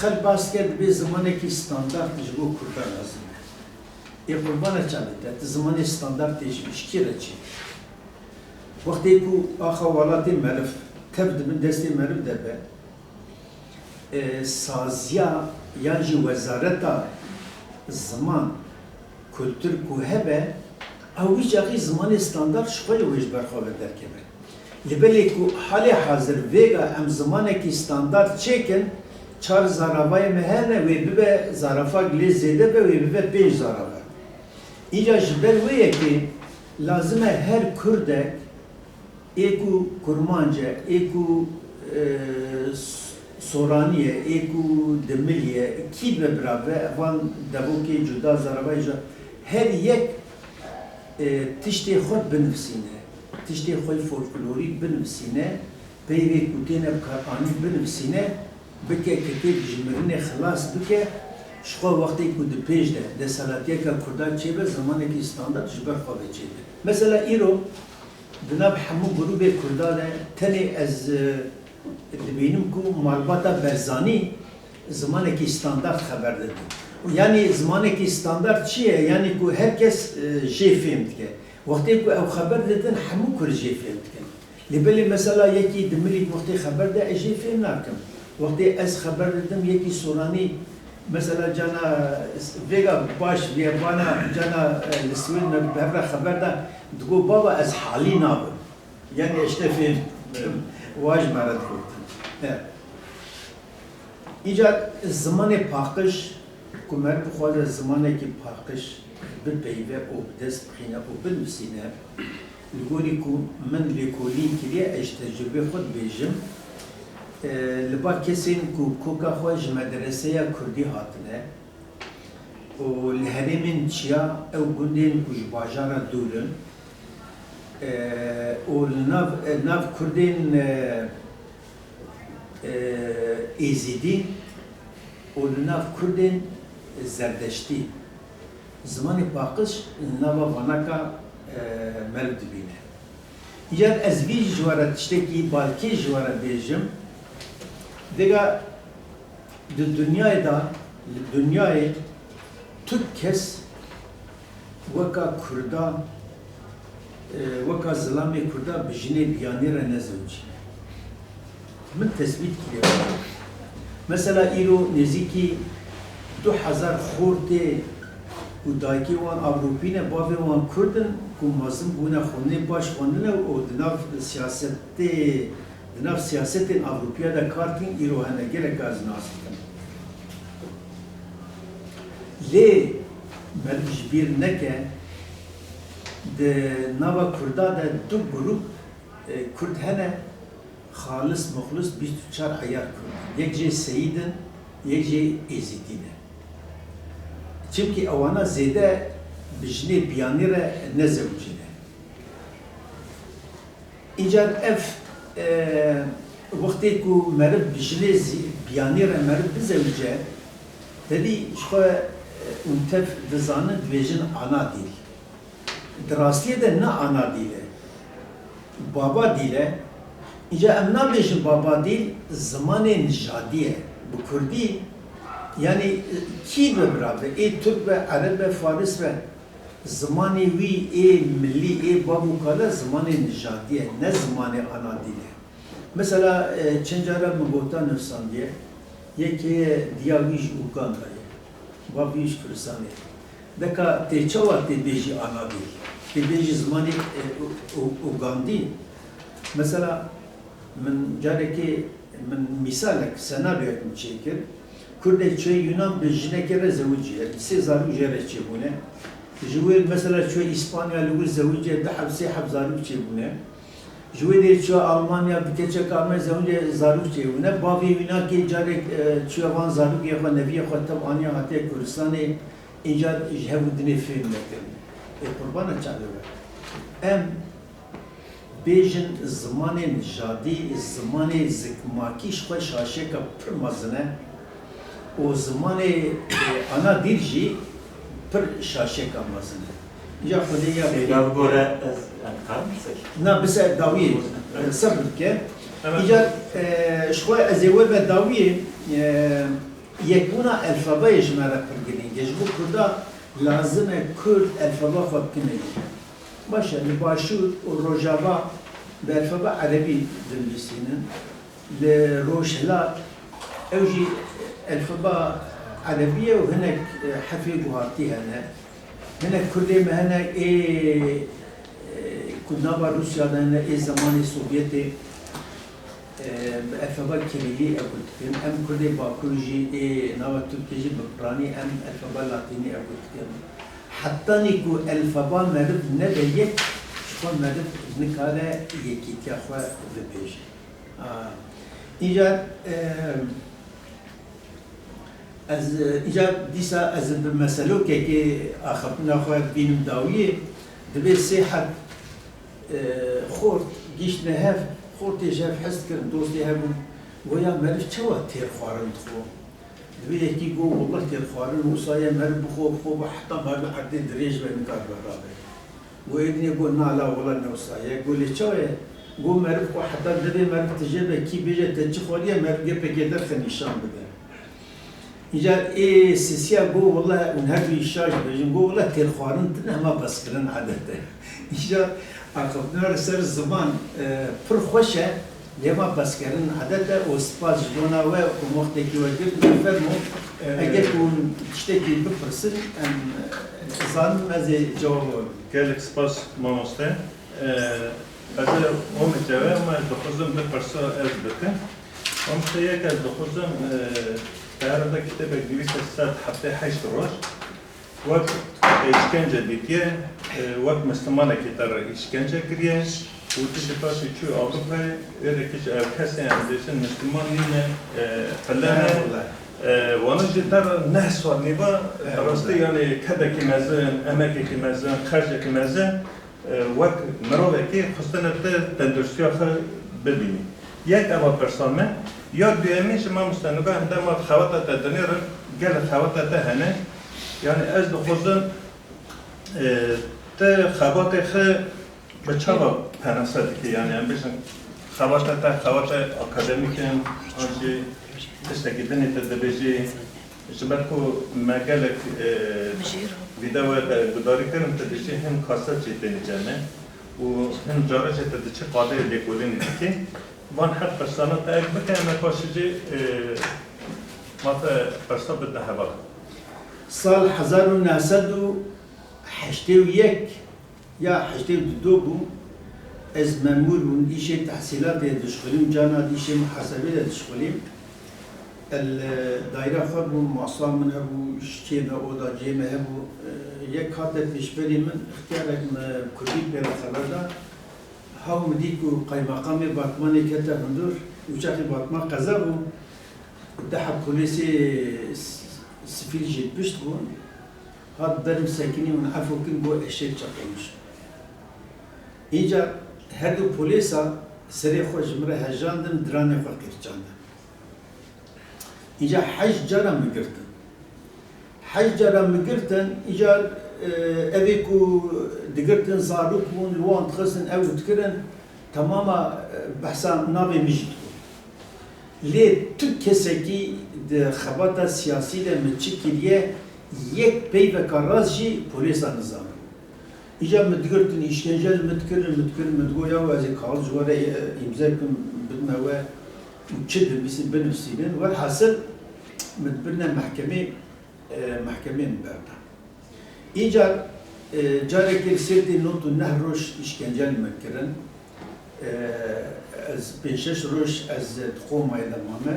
xelk behs dike, dibê zimanekî standart ji bo Kurdan lazim e. Ê qurbana çavê te, tu zimanê standartê ji, ji kî re çêkî? Wextê ku axa welatê meriv tev di bin destê meriv de be, e, saziya yan jî wezareta ziman, kultur ku hebe, ew wî çaxî zimanê standart ji xwe li wê ji ber xwe ve derkeve. Li belê ku halê hazir vêga em zimanekî standart çêkin, çar zaravayê me hene, wê bibe zarafak lê zêde be, wê bibe pênc zarava. Îca ji ber wê yekê lazim e her kurdek, ê ku kurmanc e, ê ku, e, s-, soranî ye, ê ku dimilî ye, kî be bira be, van devokê cuda, zaravayê cuda, her yek, e, tiştê xwe binivîsîne, tiştê xwe folklorî binivîsîne, peyvê ku têne bikaranîn binivîsîne, bike, kekê ji mirinê xilas bike, ji xwe wextê ku di pêş de desthilatiyeke Kurda çêbe, zimanekî standart ji ber xwe ve çêbe. Mesela îro di nav hemû grûbê Kurda de tenê ez, e, dibînim ku malbata Barzanî zimanekî standart xeber didin. Yanî zimanekî standart çi ye? Yanî ku her kes, e, jê fêm dike. Wextê ku ew xeber didin, hemû Kurd jê fêm dikin. Lê belê mesela yekî dimilî wextê xeber de ez jê fêm nakim. Wextê ez xeber didim yekî soranî, Mesela cana vêga baş viye bana cana e, li Swêd me bi hev re xeber da, digo baba ez halî nabim. Yani işte fêm waj me re digotin. He. Îcar zimanê paqij ku meriv bixwaze zimanekî paqij bipeyve û bi dest bixîne û binivîsîne, li gorî ku min lêkolîn kiriye, ez ji tecrûbê xwe dibêjim, e, li ba kesên ku koka xwe ji medreseya kurdî hatine û li herêmên çiya ew gundên ku ji bajara dûr in, e, û li nav, e, nav kurdên, e, e, êzîdî û li nav kurdên zerdeştî. Zimanê paqij li nava vanaka, e, meriv dibîne. Îcar ez vî ji we re tiştekî balkêş ji we re bêjim. Vêga di dinyayê de, li dinyayê tu kes weka Kurda, e, weka zilamê Kurda bi jinê biyanî re nezewicîne. Min tesbît kiriye. Mesela îro nêzîkî du hezar xortê ku dayikê wan Ewropî ne, bavê wan Kurd in ku mezin bûne, xwendinê baş xwendine û di nav siyasetê, di nav siyasetên Ewropiya de kar dikin, îro hene gelek ez nas dikim. Lê meriv ji bîr neke, di nava Kurda de du grûp, e, Kurd hene, xalis muxlis bîst û çar eyar Kurd in. Yek jê Seyîd in, yek jê Êzîdî ne. Çimkî ewana zêde bi jinê biyanî re nezewicîne. Îcar ev, e, wextê ku meriv bi jinê zî-, biyanî re meriv bizewice, tevî ji xwe, e, û tev dizanin dibêjin ana dîl. Di rastiyê de ne ana dîl e. Baba dîl e. Îcar em nabêjin baba dîl, zimanê nijadî ye. Bi kurdî, yanî, e, kî be bira be, ê tirk be, ereb be, faris be, zimanê wî ê milî, ê bav û kale zimanê nijadî ye, ne zimanê ana dîl e. Mesela, e, çend cara min gota nivîsandiye, yekê ye diya wî ji Uganda ye, bav wî ji Kurdistanê ye. Deka tê çawa tê bêjî ana dîl, tê bêjî zimanê, e, U-, U-, Ugandî? Mesela, min carekê, min mîsalek, senaryoyek min çêkir. Kurdek çûye Yunan bi jinekê re zewicî ye. Sê zarok jê re çêbûne. Ji wê mesela çûye Îspanya li wir zewicî ye, du heb sê heb zarok çêbûne. Ji wê derê çûye Almanya bi keçeka me zewicî ye, zarok çêbûne. Bavê Yunakê carek, e, çûye van zarokê xwe, neviyê xwe tev aniye hatiye Kurdistanê. Înca ji hev û dinê fêm nekirin. Ê qurbana çavê we. Em bêjin zimanê nijadî, zimanê zikmakî ji xwe şaşeka pir mezin e û zimanê, e, ana dîl jî pir şaşeka mezin e. Îja Xwedê ya Seyda bigore ez, em karim ser. Na, bi ser dawiyê, e, sebir bike. Evet. Îca, e, ji xwe ez ê we ve dawiyê, e, yekbûna elfabeyê ji me re pir girîng e. Ji bo Kurda lazim e Kurd elfaba xwe bikine yek. Baş e, li Başûr û Rojava bi elfaba erebî dinivîsînin. Li Rojhilat ew jî elfaba erebî ye û hinek, e, herfê guhartî hene. Hinek Kurdê me hene ê, e, ku nava Rûsya de hene, ê zemanê Sovyetê, e, bi elfaba Kirîlî ew dikin. Em Kurdê Bakur jî ê nava Tirkiyê jî bi piranî em elfaba Latînî ew dikin. Hetanî ku elfaba meriv nebe yek, ji xwe meriv nikare yekîtiya xwe bibêje. A, Îcar, e, ez, e, îcar dîsa ez bi meselokekê axaftina xwe bînim dawiyê, dibê sê heb, e, xort gîştine hev, xortê ji hev hez dikirin, dostê hev bûn, goya meriv çawa têr xwarin dixwe? Divê yekî go, "Wallah têr xwarin wisa ye, meriv bixwe, bixwe, bixwe, heta meriv erdê dirêj be, nikaribe rabe." Go ê dinê go, "Na la, wela ne wisa ye." Go lê çawa ye? Go meriv xwe heta divê meriv tije be, kî bêje te çi xwariye, meriv gepekê derxe nîşan bide. Îcar ê sisiya go, "Wela hûn her du şaş bêjin." Go, "Wela têr xwarin tine, hema beskirin edet e." Îcar axaftina li ser ziman, e, pir xweş e. Lê ma pirsgirina edet e û spas ji bona we ku wextekî we girt, fermo, Ee, eger ku hûn tiştekî bipirsin, em, e, zanin ez ê cewab we bidim. Gelek spas mamoste. Ee, ez ê omê cewab, ama ez dixwazim du pirsa ez bikim. Mamoste, yek ez dixwazim, e, te herhalde kitêbek nivîse sed heftê heşt roj. Wek îşkence dîtiye, e, wek Mislimanekî te re îşkence kiriye û tu ji paşê çû Ewropayê, êrekî ji ev kesê em dibêjin Misliman nîne, e, pile ne. Eyvallah. E, wana jî te re neh sal nîva, Eyvallah. Rastî, yanî kedekî mezin, emekekî mezin, xercekî mezin, e, wek mirovekî xwestine tu tenduristiya xwe bibînî. Yek eva pirsa me. Ya duyemîn ji mamoste Nuga, hindema xewata te dinêrin, gelek xewata te hene. Yanî ez dixwazim, e, tu xebatê xwe bi çawa penase dikî? Yanî em bêjin xewata te xewata akademîk in, an jî tiştekî dinê tu dibêjî? Ji ber ku me gelek, e, vîdeoya te gudarî kirin, tu dişî hin kaset jî tênî cem e û hin cara jî tu diçî qadê lêkolînê dikî. Van her pirsana te ek bike, em ê paşê jî, e, ma te pirsa bidine heval. Sal hezar û neh sed û heştê û yek ya heştê û du bû, ez memûr bûm, îşê tehsîlatê dişxulîm, carna dî îşê muhasebê de dişxulîm. El, e, daîra xwe bû, masa min hebû, şikê me, oda cihê me hebû. E, yek hate pêşberî min, ixtiyarek me kurdî pê re xeber da. Hew min dî ku qaymeqamê Batmanê kete hundir, û çaxê Batman qeza bû, deha polîsê s-, sivîl jî pişt bûn. Hat ber min sekinî, min efû kirin, got eşek çeqemiş. Înca her du polîsa serê xwe ji min re hejandin, diranê xwe qirçandin. Înca heşt cara min girtin. Heşt cara min girtin, înca, e, evê ku digirtin zarok bûn, li wan dixistin, ew dikirin, temama, e, behsa navê min jî dikir. Lê tu kesekî di xebata siyasî de min çi kiriye, yek peyveka rast jî polîsa nizanibû. Îcar min digirtin, îşkence li min dikirin, min dikirin, min digot, yaw ez ê kaxit ji we re, e, îmze bikim, bidime we û çi dinivîsin, binivîsînin. Welhasil min dibirine mehkemê, e, mehkemê min berda. Îcar, e, carekê li Sêrtê nod û neh roj îşkence li min kirin. E, ez pênc şeş roj ez di qomayê de mame.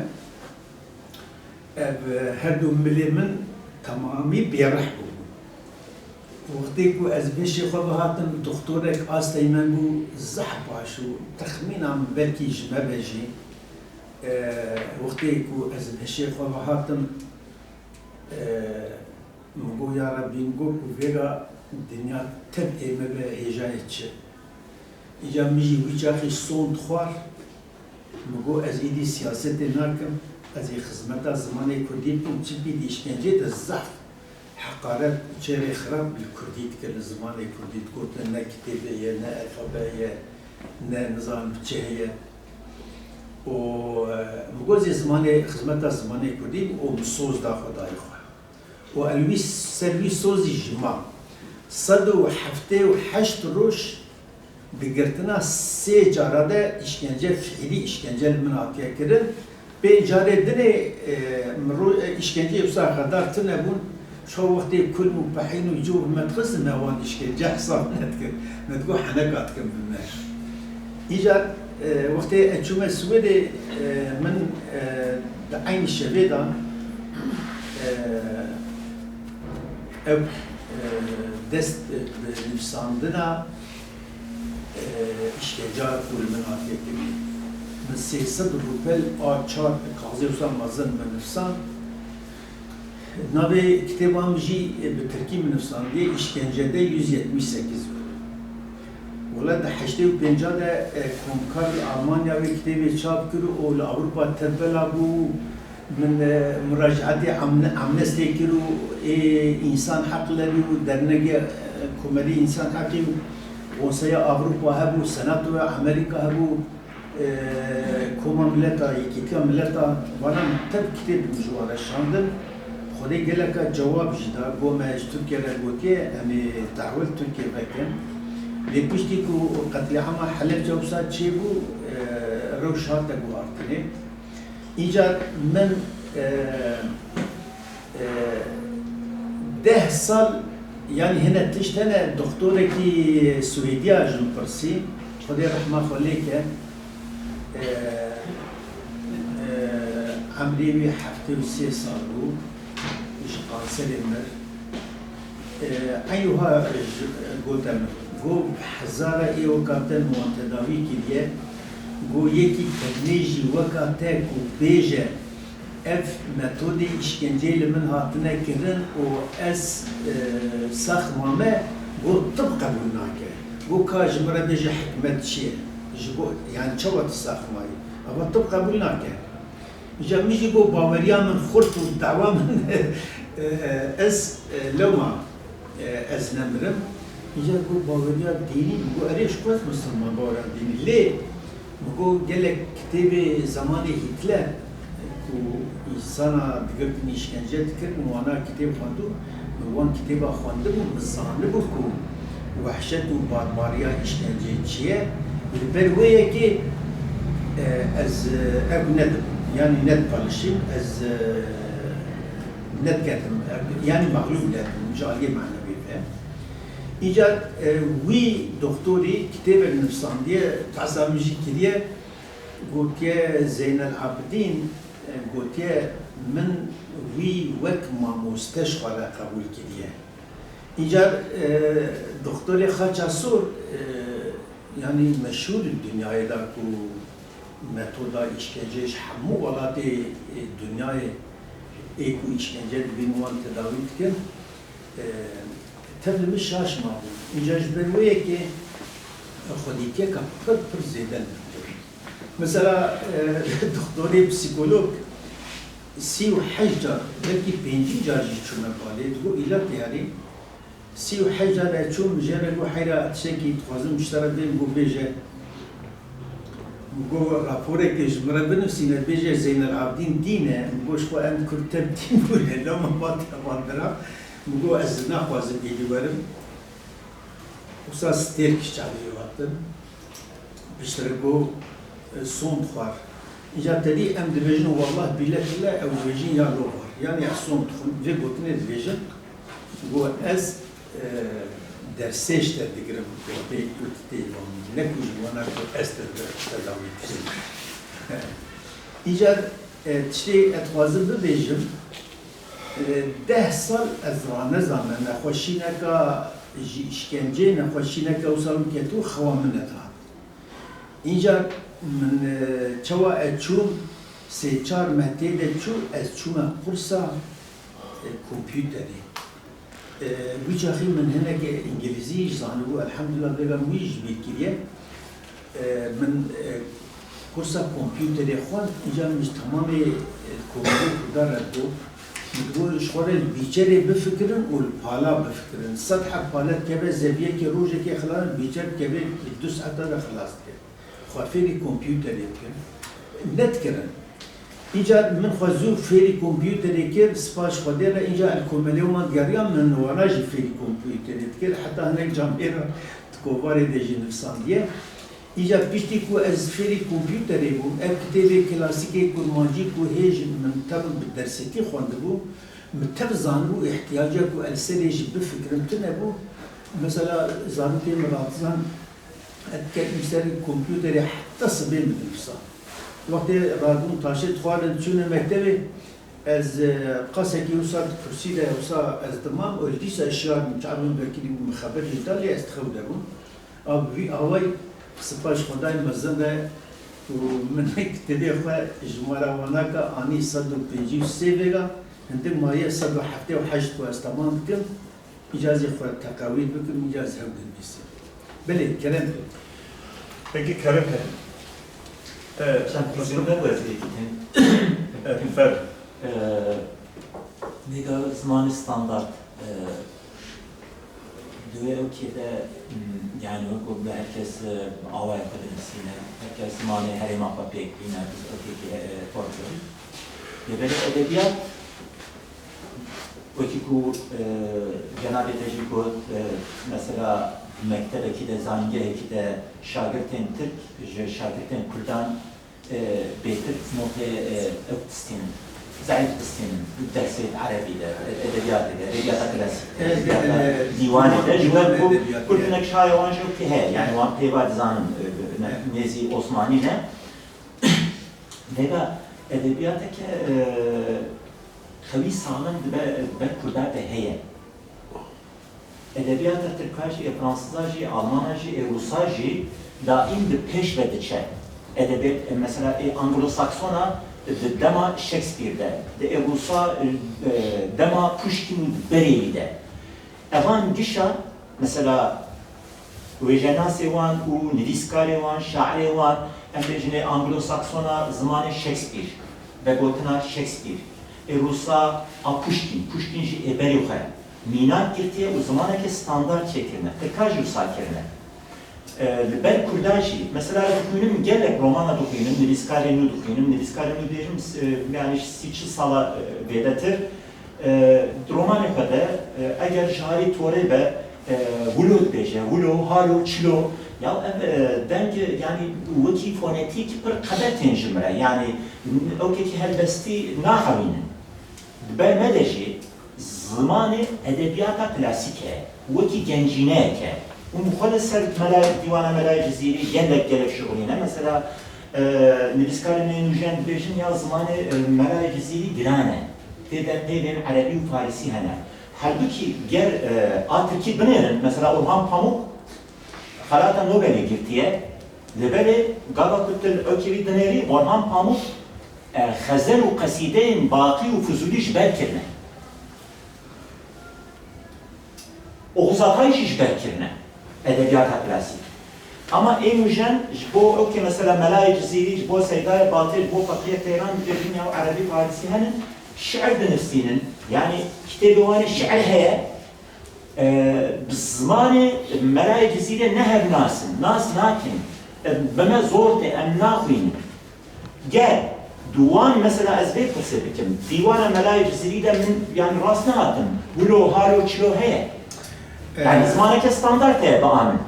Ev, e, her du milê min temamî bêrih bûbûn. Wextê ku ez vêşê xwe ve hatim, doxtorek astey min bû zehf baş û texmîna min belkî ji me be jî. E, wextê ku ez vêşê xwe ve hatim, e, min got, ya Rebbî, min got ku vêga dinya tev ê me be hêjayê çi? Îca min jî wî çaxî sond xwar, min got, ez êdî siyasetê nakim, ez ê xizmeta zimanê kurdî bikim, çi bî di îşkencê de zehf heqaret, çêrê xirab li kurdî dikir, li zimanê kurdî digotin, ne kitêbê ye, ne elfabe ye, ne nizanim çi heye. Û, e, min got, ez ê zimanê, xizmeta zimanê kurdî bikim û min soz da xwe dayê xwe. Û el wî ser wî sozî jî ma. Sed û heftê û heşt roj di girtina sê cara de îşkence, fiîlî îşkence li min hatiye kirin. Pê carê dinê, e, min ro-, e, îşkenceyê wisa xedar tune bûn. Şo wextê kulm û pehîn û cû bi me dixistin, me wan îşkence hesab nedikir. Me digot heneka dikin bi me. Îcar, e, wextê ez çûme Swêdê, e, min, e, di eynî şevê de, e, ew, e, dest, e, bi nivîsandina, e, îşkenca ku li min hatiye kirin. Min sê sed rûpel a çar kaxizê wisa mezin min nivîsand. Navê kitêba min jî, e, bi tirkî min nivîsandiye, Îşkencede yüz yetmiş sekiz. Wele di heştê û pênca de, e, komkar li Almanya wê kitêbê çap kir û li Ewropa tevbela bû. Min, e, muracaetê Amne-, Amnestê kir û ê Însan Heq Levî û dernegê, e, Komelî Însan Heqî û Konseya Ewropa hebû, Senatoya Amerîka hebû. E, Koma Mileta, Yekîtiya Mileta, vana min tev kitêb min ji wan re şandin. Xwedê geleka cewab jî da, got me ji Tirkiye re gotiye, em ê tehwil Tirkiye vekin. Lê piştî ku qetlîama Helebce wisa çêbû, e, Rewş hate guhartinê. Îcar min, e, e, deh sal, yanî hine tişt hene, doktorekî Swêdiya ji min pirsî, Xwedê rehma xwe lê ke, e, e, emrê wî heftê û sê sal bû, ji kanserê mir. E, eynî wiha ji, gote min, got, bi hezara ê weka te min wan tedawî kiriye, got, yekî tenê jî weka te ku bêje, ev metodê îşkenceyê li min hatine kirin û ez, e, sax mame, got, tib qebûl nake. Got, ka ji min re bêje hikmet çi ye? Ji bo, yanî çawa tu sax mayî? Eva tib qebûl nake. Îca min jî got, baweriya min xurt û dawa min, e, ez, e, lewma, e, ez nemirim. Îca got, baweriya dînî, min got, erê, ji xwe ez misilman, baweriya dînî. Lê min got, gelek kitêbê zemanê Hîtler, e, ku însana digirtin, îşkence dikirin, wana kitêb xwendû, min wan kitêba xwendibû, min zanibû ku wehşet û barbariya îşkenceyê çi ye. Li ber wê yekê, e, ez, e, ev nedibûm, yanî nedipalişîm, ez, e, nediketim, e, yanî mexlûb nedibûm ji aliyê manewî ve. Îcar, e, wî doktorî kitêbek nivîsandiye, behsa min jî kiriye, gotiye Zeynel Abidîn, e, gotiye min wî wek mamoste ji xwe re qebûl kiriye. Îcar, e, doktorê Xaça Sor, e, yanî meşhûr e dinyayê de ku metoda îşkenceyê ji hemû welatê, e, dinyayê ê ku îşkence dibîn wan tedawî dikin, e, tev li min şaş mabû. Îcar ji ber wê yekê xwedîtiyeke pir, pir zêde li min kir. Mesela, e, doktorê psîkolog sî û heşt car, belkî pêncî car jî çûme balê, digot, îla teyarî, sî û heşt car ez çûm, jê re got, heyra tiştekî dixwazim ji te re bêjim, got, bêje. Min got, raporeke ji min re binivîsîne, bêje Zeynel Abidîn dîn e. Min got, ji xwe em Kurd tev dîn bûne, lewma ma te bandira. Min got, ez naxwazim êdî werim. Wisa stêrk ji çavê wî hatin. Piştre got, e, sond xwar. Îca tedî em dibêjin, wallah bîle bîle ew dibêjin ya lo xwar. Yanî ez sond dixwim. Vê gotinê dibêjin. Got, ez, e, dersê ji te digirim, ku tê, ku tu tê wan. Ne ku ji wana ku ez te, te, tedawî dikim. Îcar, e, tiştê ez dixwazim bibêjim, e, deh sal ez ranezame, nexweşîneka ji îşkenceyê, nexweşîneka wisa min ketibû, xewa min nedihat. Îcar min, e, çawa ez çûm, sê çar meh tê de çû, ez çûme qursa, e, kompûterê. E, wî çaxî min hineke îngilîzî jî zanibû, elhamdulillah, vêga min wî ji bîr kiriye. E, min, e, kursa kompûterê xwend, îcar min ji temamê, e, komelê Kurdan re got, min got, ji xwe re li bîçerê bifikirin û li pala bifikirin. Sed heb pale dikeve zeviyekê rojekê xilas, bîçer dikeve du saeta de xilas dike. Xwe fêrî kompûterê bikin. Nedikirin. Îcar min xwe zû fêrî kompûterê kir, spas Xwedê re, îcar li komelê wan digeriya, min wana jî fêrî kompûterê dikir, heta hinek camêra di kovarê de jî nivîsandiye. Îcar piştî ku ez fêrî kompûterê bûm, ev kitêbê klasîkê kurmancî ku hê ji min tev bi dersetî xwendibû, min tev zanibû îhtiyaca ku ez li serê jî bifikirim tune bû. Mesela zarokê min Ratizan, ez diketîm ser kompûterê heta sibê min dinivîsa. Wextê radibûn taşê dixwarin, çûne mektebê, ez, e, qasekî wisa di kursî de wisa ez dimam û li dîsa şiyar min, çavên vekirî bû, min xeberî jî da, lê ez dixew de bûm. A bi vî awayî spas Xwedayê mezin re û min kitêbê xwe ji me re wanaka anî sed û pêncî û sê vêga, hindik maye sed û heftê û heşt ku ez temam dikim. Îcazê xwe teqewî bikim, îcaz hev dinivîsim. Belê, kerem be. Peki, kerem be. E, Çend xizim ne wezî dikin? E, fer. E, Vêga zimanê standart, e, di wê ewkê de, m, yani wekî bi her kes, e, awayeke dinivîsîne, her kes zimanê herêma xwe pêk bîne, bi ewkekî, e, xwe bikin. Lê belê edebiyat, wekî ku, e, cenabê te jî got, e, mesela mektebekî de, zanîngehekî de şagirtên Tirk ji şagirtên Kurdan e, bêtir notê, e, ew distînin, zeîf distînin, dersê erebî de, e, edebiyatê de, edebiyata klasîk de, edebiyata dîwanê de, ji ber ku Kurd hinek şayê wan jî wekî heye, yani wan pêva dizanin, e, ne, nêzî Osmanî ne. Vêga edebiyateke, e, xewî saxlem dibe, ber Kurda de heye. Edebiyata Tirka jî, ê Fransiza jî, Almana jî, ê Rusa jî daîm bi pêş ve diçe. Edebiyat, e, mesela ê Anglo-Saksona di dema Shakespeare de, di ê Rusa, e, dema Pushkin û di berê wî de. Evan gişa, mesela, wêjenasê wan û nivîskarê wan, şairê wan, em bêjin ê Anglo-Saksona zimanê Shakespeare, vegotina Shakespeare, ê Rusa a Pushkin, Pushkin jî ê berê xwe mînak girtiye û zimaneke standard çêkirine. Tirka jî wisa kirine. E, li ber Kurda jî, mesela ez dixwînim, gelek romana dixwînim, nivîskarê nû dixwînim, nivîskarê nû dibêjim, s-, e, yani sî çil sala, e, vêdetir, e, di romanê xwe de, e, eger ji alî torê be, e, wilo dibêje, wilo, halo, çilo, ya ev, e, deng, yani wekî fonetîk pir qebe tên ji min re, yani ewkekî helbestî naxewînin. Di ber me de jî zimanê edebiyata klasîk e, wekî gencîneyek e. Û min xwe li ser mela, dîwana Melayê Cizîrî gelek gelek şixulîne. Mesela, e, nivîskarên nûjen dibêjin ya zimanê, e, Melayê Cizîrî giran e. Tê de peyvên erebî û farisî hene. Halbûkî ger, e, a tirkî binêrin, mesela Orhan Pamuk, Xelata Nobelê girtiye, lê belê gava ku tu li ewkê wî dinêrî, Orhan Pamuk, e, xezel û qesîdeyên Baqî û Fizûlî ji ber kirine. Oxuz Atay jî ji ber kirine edebiyata klasîk. Ama ê nûjen ji bo ewkê mesela Melayê Cizîrî, ji bo Seydayê Batê, ji bo Feqiyê Teyran dibêjin ya erebî farisî henin, şiir dinivîsînin. Yani kitêbê wan ê şiir heye, E, bi zimanê Melayê Cizîrê ne hev nas in, nas nakin. E, bi me zor tê, em naxwînin. Ger di wan mesela ez vê pirsê bikim, dîwana Melayê Cizîrî de min yani rast nehatim. Wilo, halo, çilo heye. E, Yani zimaneke standart heye bi a min.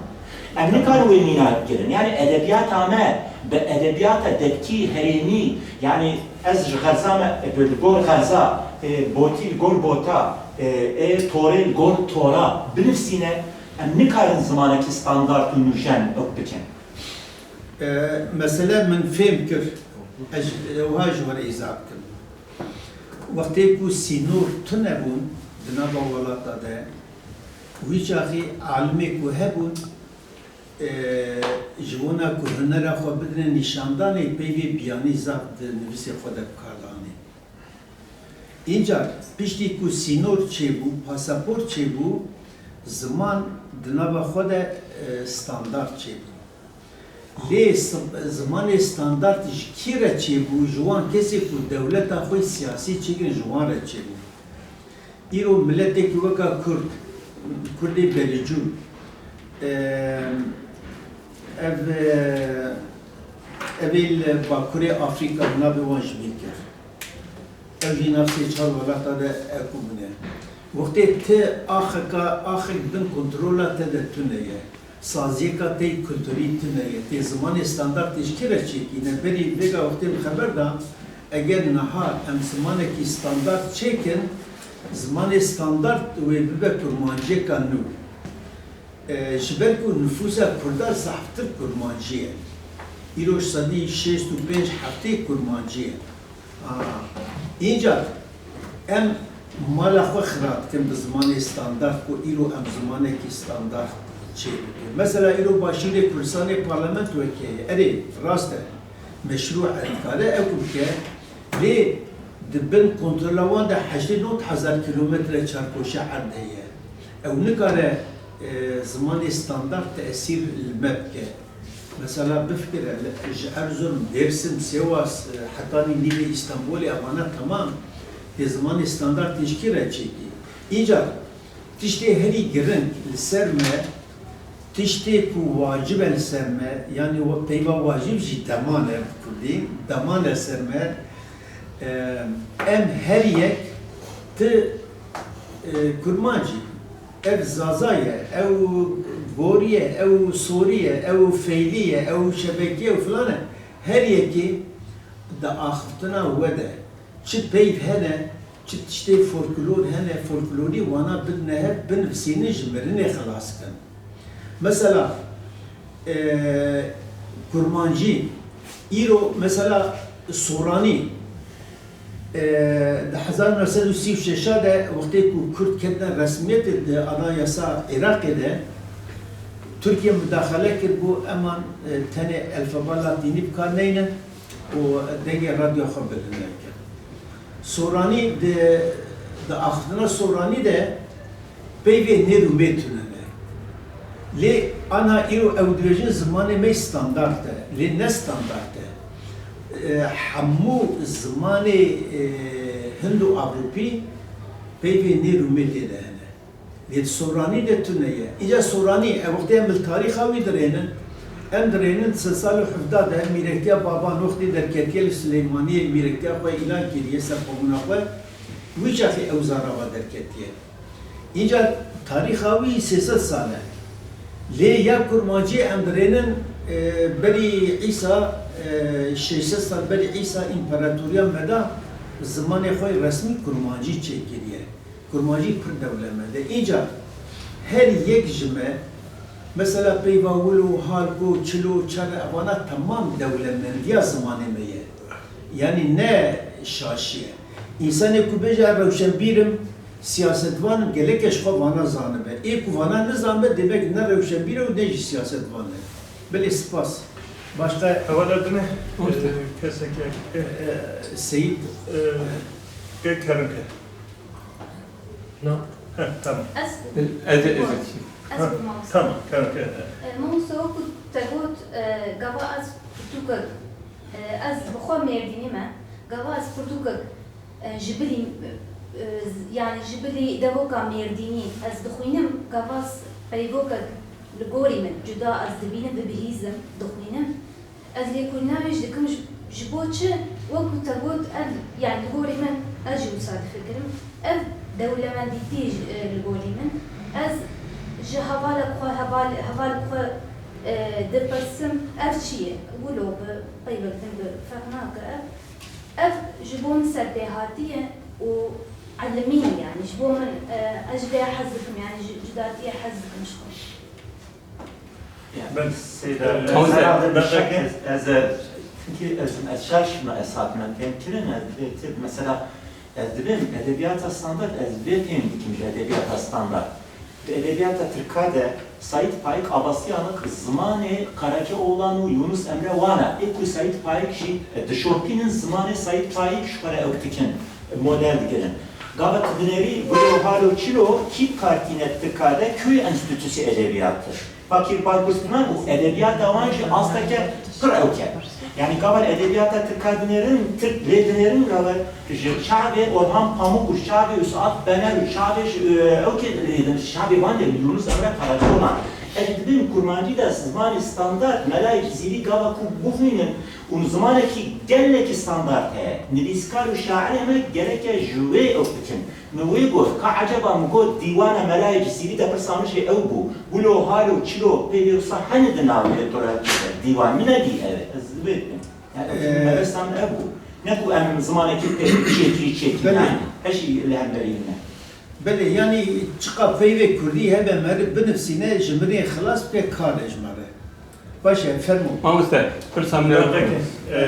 Em nikarin wê mînak bigirin. Yani edebiyata me bi edebiyata devkî, herêmî, yani ez ji xerza me, e, li gor xerza, e, botî li gor bota, e, ê torê li gor tora binivîsîne, em nikarin zimanekî standard û nûjen ew bikin. E, mesele min fêm kir, ez ji, e, wiha ji we re îza bikim. Wextê ku sînor tune bûn di nava welata de, wî çaxî alimê ku hebûn, e, ji bona ku hunera xwe bidine nîşandanê, peyvê biyanî zaf di nivîsê xwe de bi kar dianîn. Încar piştî ku sînor çêbû, pasaport çêbû, ziman di nava xwe de, e, standard çêbû. Lê s-, zimanê standard ji kî re çêbû? Ji wan kesê ku dewleta xwe siyasî çêkirin, ji wan re çêbû. Îro mileteke weka Kurd, Kurdê Belîcû, e, ev, e, ev ê li Bakurê Afrîka navê wan ji bîn kir. Ew jî nav sê çar welata de ew bûne. Wextê ti axeka, axek bin kontrola te de tune ye. Saziyeka te yê kulturî tune ye. Tê zimanê standard tê ji kî re çêkî? Ne berî vêga wextê min xeber da, eger niha em zimanekî standard çêkin, zimanê standard wê bibe kurmanciyeka nû. E, ji ber ku nifûsa Kurda zaftir kurmancî ye. Îro ji sedî şêst û pênc heftê kurmancî ye. A, Înca em mala xwe xira dikin bi zimanê standard ku îro em zimanekî standard çê bikin. Mesela îro Başûrê Kurdistanê parlamentoyek heye. Erê, rast e. Meşrû e, dikare ew bike. Lê di bin kontrola wan de heştê nod hezar kîlometre çarkoşe erd heye. Ew nikare, e, zimanê standard tesîr li me bike. Mesela bifikire, li, ji Erzurum, Dêrsim, Sêwas, e, hetanî nîvê Îstanbulê, evana temam tê zimanê standard tê ji kî re çêkî? Înca tiştê herî giring li ser me, tiştê ku wacib e li ser me, yanî we-, peyva wacib jî deman e bi kurdî, deman e ser me, e, em her yek ti, e, kurmancî, ev zaza ye, ew gorî ye, ew sorî ye, ew feylî ye, ew şebekî ye û filan e. Her yekê Di axiftina we de çi peyv hene, çi tiştê folklor hene, folklorî wana bidine hev, binivîsînin, ji mirinê xilas kin. Mesela, e, kurmancî, îro mesela soranî, e, di hezar neh sed û sî û şeş de wextê ku kurd ketine resmiyetê di anayasa Iraqê de, Tirkiye mudaxele kir, got, eman, e, tenê elfeba latînî bi kar neynin û dengê radyo xwe bilind nekin. Soranî di, di axiftina soranî de peyvê nêr û mê tune ne. Lê ana îro ew dibêjin zimanê me standart e. Lê ne standart e. E, hemû zimanê, e, Hind û Ewropî peyvê nêr û mê tê de hene. Lê di soranî de tune ye. Îca soranî, ev wextê em li tarîxa wî dirênin. Em dirênin di sed sal û hevda de mîrektiya baban wextê derketiye li Silêmaniyê, mîrektiya xwe îlan kiriye, serxwebûna xwe, wî çaxê ew zarava derketiye. Îcar tarîxa wî sê sed sal e. Lê ya kurmancî em dirênin, e, berî Îsa, e, şeş sed sal berî Îsa împaratoriya me da zimanê xwe yê resmî kurmancî çêkiriye. Kurmancî pir dewlemend e. Îcar her yek ji me, mesela peyva wilo, halko, çilo, çare, evana temam dewlemendiya zimanê me ye. Yanî ne şaşî ye. Însanê ku bêje, ez rewşenbîr im, siyasetvan im, gelek e ji xwe vana zanibe. Ê ku vana nizanibe, demek ne rewşenbîr e û ne jî siyasetvan e. Belê, spas. Başka Hewala dine, Orta. e, kesek e, e, Seyîd. e, ke kerem ke. Na. Heh, tamam. Ez Ez, ez, ez. Ez Ha, bû mamoste. Tamam, tamam, tamam. E, mamoste, wekî te got, e, gava ez pirtûkek, e, ez bi xwe Mêrdînî me, gava ez pirtûkek, e, ji bilî, e, z-, yanî ji bilî devoka Mêrdînî ez dixwînim, gava ez peyvokek li gorî min cuda ez dibînim, dibihîzim, dixwînim. Ez lêkolîna wê jî dikim, ji, ji bo çi? Wekî te got, ev, yanî li gorî min, ez jî wisa difikirim. Ev dewlemendîtî ji, e, li gorî min. Ez ji hevalek xwe, heval, hevalek xwe, e, dipirsim, ev çi ye? Wilo bi peyvek din bi ferq nake ev. Ev ji bo min serpêhatî ye û ilimî ye, yanî ji bo min, e, ez ji vê hez dikim, yanî ji cudatiyê hez dikim ji xwe. Ben Seyda, Tamam, ez, sen- ez, ez, ez, çünkü ez, ez şaşma esas men fehmkirin, ez, ez, mesela, ez dibim edebiyata standart, ez vê fehmdikim ji edebiyata standart. Di edebiyata Tirka de Saîd Faîk Abasîyanî zimanê Karacaoğlan û Yunus Emre wana, ê ku Saîd Faîk jî dişopînin zimanê Saîd Faîk ji xwe re ew dikin, model digirin. Gava tu dinêrî, gulo halo çilo, kî kartîne Tirka de, kuyê enstitûsê edebiyat e? Fakir Baykurt filan û edebiyata wan jî asteke pir ewk e. Yanî gava edebiyata Tirka dinêrin, Tirk lê dinêrin, gava ji çavê Orhan Pamuk û çavê Üstad Bener û çavê ji, e, ewkê lê din, çavê wan lê Yunus Emre Karacaoğlan. Ez dibêm kurmancî de zimanê standart, Melayê Cizîrî gava ku bixwînin û zimanekî gelekî standart heye. Nivîskar û şairê me gereke ji wê ew bikin. Min wê got, ka eceba min got, dîwana Melayê Cizîrî de pirsa min jî ew bû. Wilo, halo, çilo, peyvê wisa hene di nav lîteratûrê de? Dîwan min nedî ev. Ez wê dikim. Yani, Ee, mebesta min ev bû. Ne ku em zimanekî pê çêkirî çêkirî Belê. nayne. Ev jî li hemberî min e. Belê, yanî çiqa peyvê kurdî hebe meriv binivsîne, ji mirinê xilas bike, kar e ji me re. Baş e, fermo. Mamoste, pirsa min e. Deqekê, e,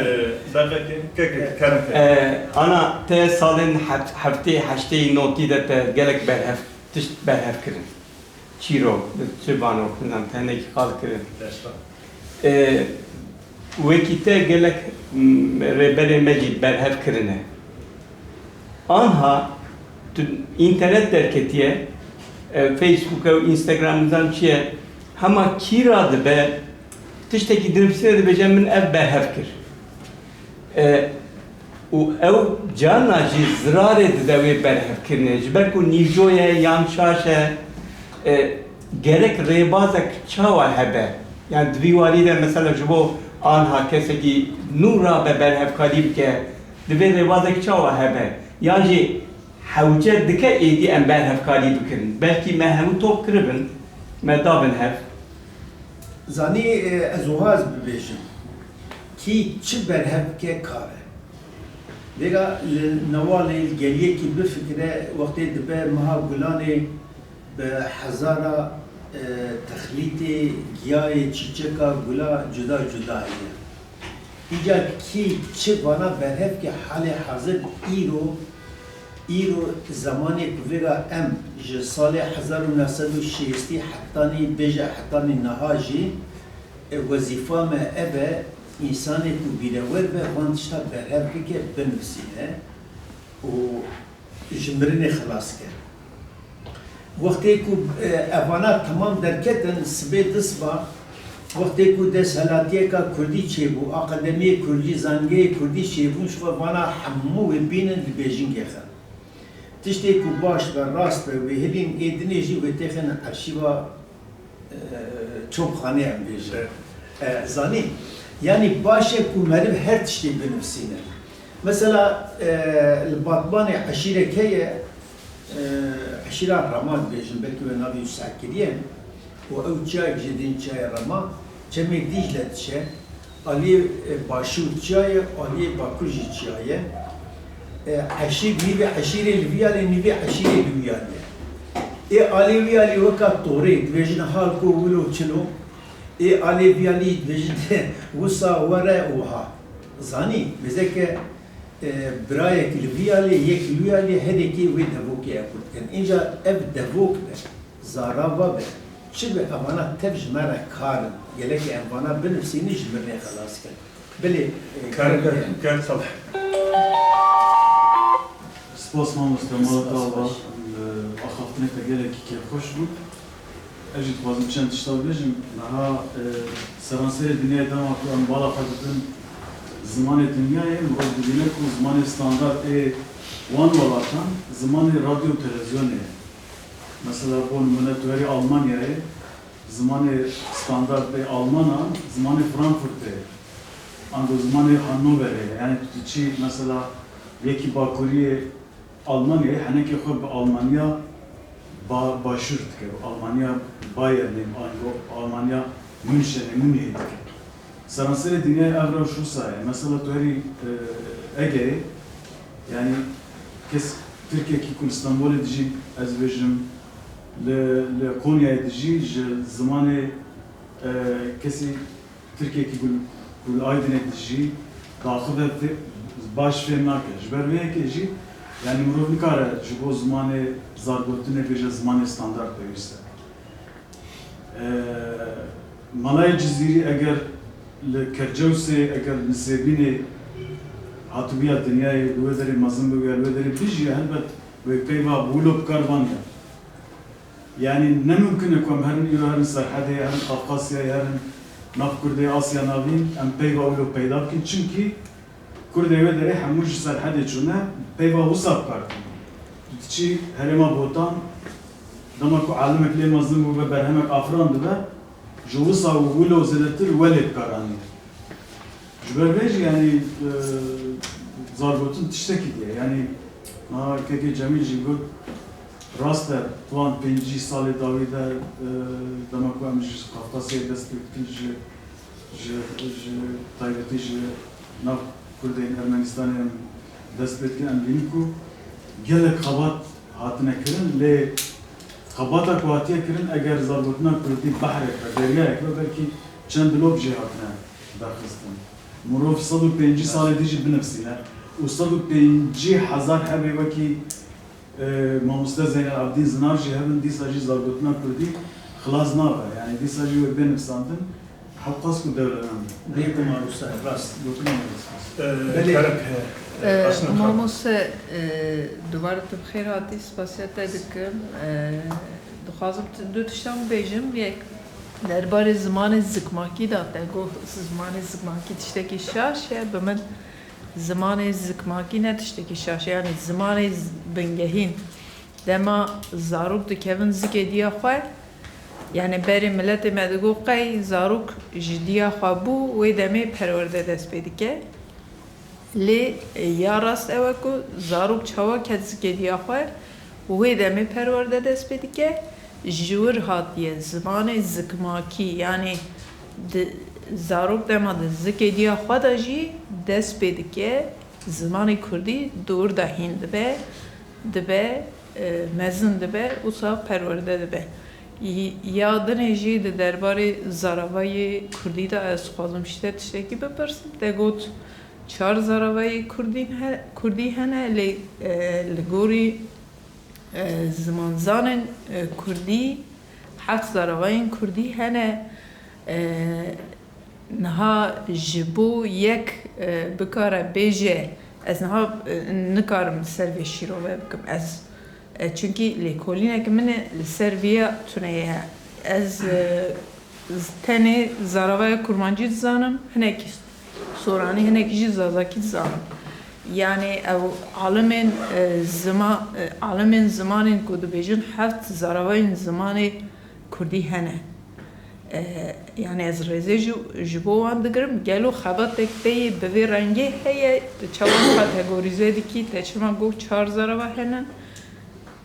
deqekê, kekê, kerem ke. E, ana te salên heft-, heftê, heştê, notî de te gelek berhev, tişt berhev kirin. Çîrok, çi banok, nizam, tenekî qal kirin. Beşka. E, wekî te gelek, m, rêberên me jî berhev kirine. Anha tu înternet derketiye, e, Facebook e û Instagram nizam çi ye, hema kî radibe, tiştekî dinivîsîne dibêje, min ev berhev kir. E, û ew carna jî zirarê dide wê berhevkirinê. Ji ber ku nîvco ye yan şaş e, e, gerek rêbazek çawa hebe? Yani di vî warî de mesela ji bo anha kesekî nû rabe berhevkarî bike, divê rêbazek çawa hebe? Yan jî hewce dike êdî em berhevkarî bikin? Belkî me hemû top kiribin, me dabin hev. Zanî, e, ez wiha ez bibêjim, kî çi berhev bike kar e. Vêga li newalê li geliyekî bifikire, wextê dibe meha gulanê bi hezara, e, texlîtê giyayê, çîçeka, gula cuda cuda heye. Îcar kî çi vana berhev ke halê hazir îro, îro zemanê ku vêga em ji salê hezar û neh sed û şêstî hetanî, bêje hetanî niha jî, e, wezîfa me ev e, însanê ku bîrewer be, van tişta berhev bike, binivîsîne û ji mirinê xilas ke. Wextê ku, e, evana temam derketin, sibê di siba, wextê ku desthilatiyeka kurdî çêbû, akademiyê kurdî, zangeyê kurdî çêbûn, ji xwe vana hemû wê bînin li bêjingê xin. Tiştê ku baş be, rast be, wê hilîn ê dinê jî wê têxin erşîva, e, çopxanê em bêjin. Evet. E, zanî? Yanî baş e ku meriv her tiştê binivîsîne. Mesela, e, li Batmanê eşîrek heye, e, eşîra Rema dibêjin, belkî we navê wî seh kiriye. Û ew çiyayek jî dibêjin Çiyayê Rema, çemê Dîcle diçe, aliyê, e, başûr çiya ye, aliyê bakur jî çiya ye. E, eşîr, nîvê eşîrê li vî aliyê, nîvê eşîrê li wî aliyê. Ê alê wî alî weka torê, dibêjin halko, wilo, çilo. Ê alê vî alî dibêjin wisa, were, wiha. Zanî, mêzeke, e, birayek li vî alê, yek li wî alê, her yekê wê devokê ew kurt dikin. Înca ev devok be, zarava be, çi be, evana tev ji me re kar in. Gelekê em vana binivîsînin, ji mirinê xelas kin. Belê, e, Ker, ker, ker, ker, tabii. Spas mamoste, mala te ava, e, axaftineke gelekî kêfxweş bû. Ez jî dixwazim çend tişta bibêjim. Niha, e, seranserê dinyayê dema ku em bala xwe dikin zimanê dinyayê, mirov dibîne ku zimanê standard ê wan welatan zimanê radyo û televîzyonê ye. Mesela, bo nimûne, tu herî Almanyayê, zimanê standard ê Almanan zimanê Frankfurtê ye. Ango zimanê Hannoverê ye. Yanî tu diçî, mesela, yekî bakuriyê Almanyayê henekê xwe bi Almanya ba-, başûr dike, bi Almanya Bayernê, ango Almanya Münşenê, Munihê dike. Seranserê dinyayê ev rewş wisa ye. Mesela tu herî, e, Egeyê, yanî kes Tirkekî ku li Stenbolê dijî, ez bêjim, li, li Konyayê dijî, ji zimanê, e, kesî Tirkekî ku, ku li Aydinê dijî, daxive fê-, baş fêm nake. Ji ber vê yekê jî, yanî mirov nikare ji bo zimanê zargotinê bêje zimanê standard pêwîst e. Ee, Malayê Cizîrî eger li Kercewsê, eger li Nisêbînê hatibûya dinyayê li wê derê mezin bibûya, li wê derê bijîya, helbet wê peyva bi wilo bi kar vaniya. Yanî ne mimkun e ku em herin îro herin Serhedê, herin Qafqasyayê, herin nav Kurdê Asya Navîn, em peyva wilo peyda bikin. Çimkî Kurdê wê derê hemû ji Serhedê çûne, peyva wisa bi kar tîne. Tu diçî herêma Botan, dema ku alimek lê mezin bûbe, berhemek afirandibe, ji wisa û wilo zêdetir welê bi kar anîne. Ji ber vê jî, yanî, e, zargotin tiştekî diye. Yanî, niha kekê Cemîl jî got, rast e, di wan pêncî salê dawî de, e, dema ku em ji Qafqasyayê dest pê dikin, ji ji, ji taybetî ji nav Kurdên Ermenistanê em dest pê dikin, em dînin ku gelek xebat hatine kirin, lê xebata ku hatiye kirin, eger zargotina kurdî behrek be, deryayek be, belkî çend dilop jê hatine derxistin. Mirov sed û pêncî salê dî jî binivîsîne û sed û pêncî hezar hebê wekî Ee, mamoste Zeynel Abdîn Zinar jî hebin, dîsa jî zargotina kurdî xilas nabe. Yanî dîsa jî wê bê nivîsandin, hewqas ku dewlemend be. Bêguman wisa ye, rast. Gotina me rast. Ee, Belê. Kerem, e, Ee, Aslan Khan. Mamoste, e, dubare tu bi xêr hatî, spasiya te dikim. E, dixwazim tu-, du tiştan bibêjim. Yek, derbarê zimanê zikmakî de te got, zimanê zikmakî tiştekî şaş e. Bi min Zimanê zikmakî ne tiştekî şaş e, yanî zimanê z-, bingehîn. Dema zarok dikevin zikê diya xwe, yanî berê miletê me digot qey zarok ji diya xwe bû, wê demê perwerde dest pê dike. Lê, e, ya rast ew e ku zarok çawa ket zikê diya xwe, wê demê perwerde dest pê dike, ji wir hatiye zimanê zikmakî, yanî di, zarok dema di zikê diya xwe de jî dest pê dike, Zimanê kurdî di wir de hîn dibe, dibe, e, mezin dibe, wisa perwerde dibe. Y-, ya dinê jî di derbarê zaravayê kurdî de ez dixwazim ji te tiştekî bipirsim. Te got çar zaravayê kurdîn he-, kurdî hene, lê, e, li gorî, e, zimanzanên, e, kurdî heft zaravayên kurdî hene. E, niha ji bo yek, e, bikare bêje, ez niha, e, nikarim li ser vê şîrove bikim. Ez, e, çunkî lêkolînek min e, li ser viya tune ye. Ez, e, z-, tenê zaravaya kurmancî dizanim, hinekî soranî, hinekî jî zazakî dizanim. Yanî ew alimên, e, zima-, e, alimên zimanên ku dibêjin heft zaravayên zimanê kurdî hene. E, yanî ez rêzê ji, ji bo wan digirim. Gelo xebatek te yê bi vê rengê heye, tu çawa kategorîze dikî, te çima got çar zarava hene?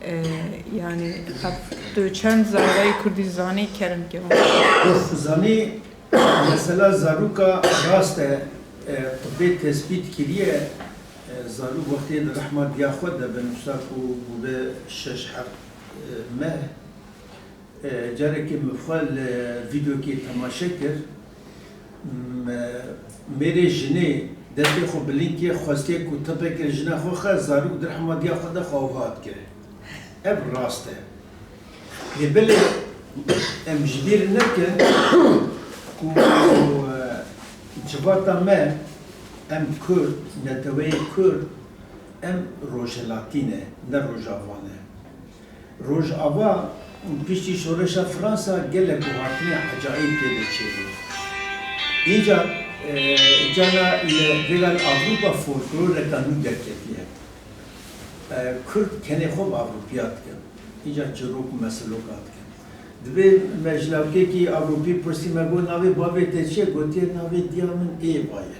E, yanî, qet tu çend zaravayê kurdî zanî, kerem ke? Zanî, mesela zaroka rast e, e, tibê tespît kiriye, e, zarok wextê di rehma diya xwe de bin, wisa ku bûbe şeş heft, e, meh, e, carekê min xwe li vîdeokê temaşe kir. M-, mêrê jinê destê xwe bilind kir, xwestiye ku tipeke jina xwe xe, zarok di rehma diya xwe de xwe ava dikir. Ev rast e. Lê belê em ji bîr nekin ku, e, civata me, em Kurd, neteweyê Kurd, em rojhilatî ne, ne rojava ne. Rojava piştî şoreşa Fransa gelek guhartinê ecayîb tê de çêbû. Îcar, e, cana li vêga li Ewropa folkloreka nû derketiye. E, Kurd kenê xwe bi Ewropiya dikin. Îcar çîrok û meseloka dikin. Dibê me ji lawkekî Ewropî pirsî, me got, "Navê bavê te çi ye?" Gotiye, "Navê diya min Êva ye."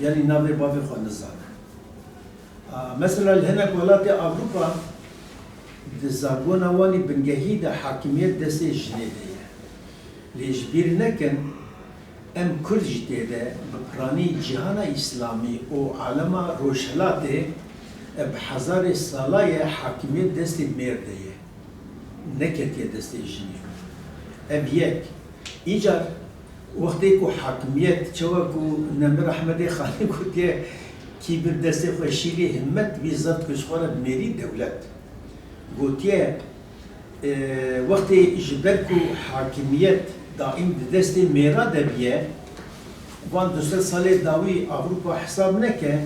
Yanî navê bavê xwe nizane. A, mesela li hinek welatê Ewropa di zagona wan ê bingehî de hakimiyet destê jinê de ye. Lê ji bîr nekin, em Kurd jî tê de bi piranî cîhana Îslamî û alema Rojhilatê, e, bi hezarê sala ye hakimiyet destê mêr de ye. Neketiye destê jinê. Ev yek. Îcar wextê ku hakimiyet, çawa ku Nemir Ehmedê Xanî gotiye, "Kî bir destê xwe şîrî himmet, wî zeft ku ji xwe re bi mêrî dewlet." Gotiye, e, wextê ji ber ku hakimiyet daîm di destê mêra de biye, van du sed salê dawî Ewropa hesab neke,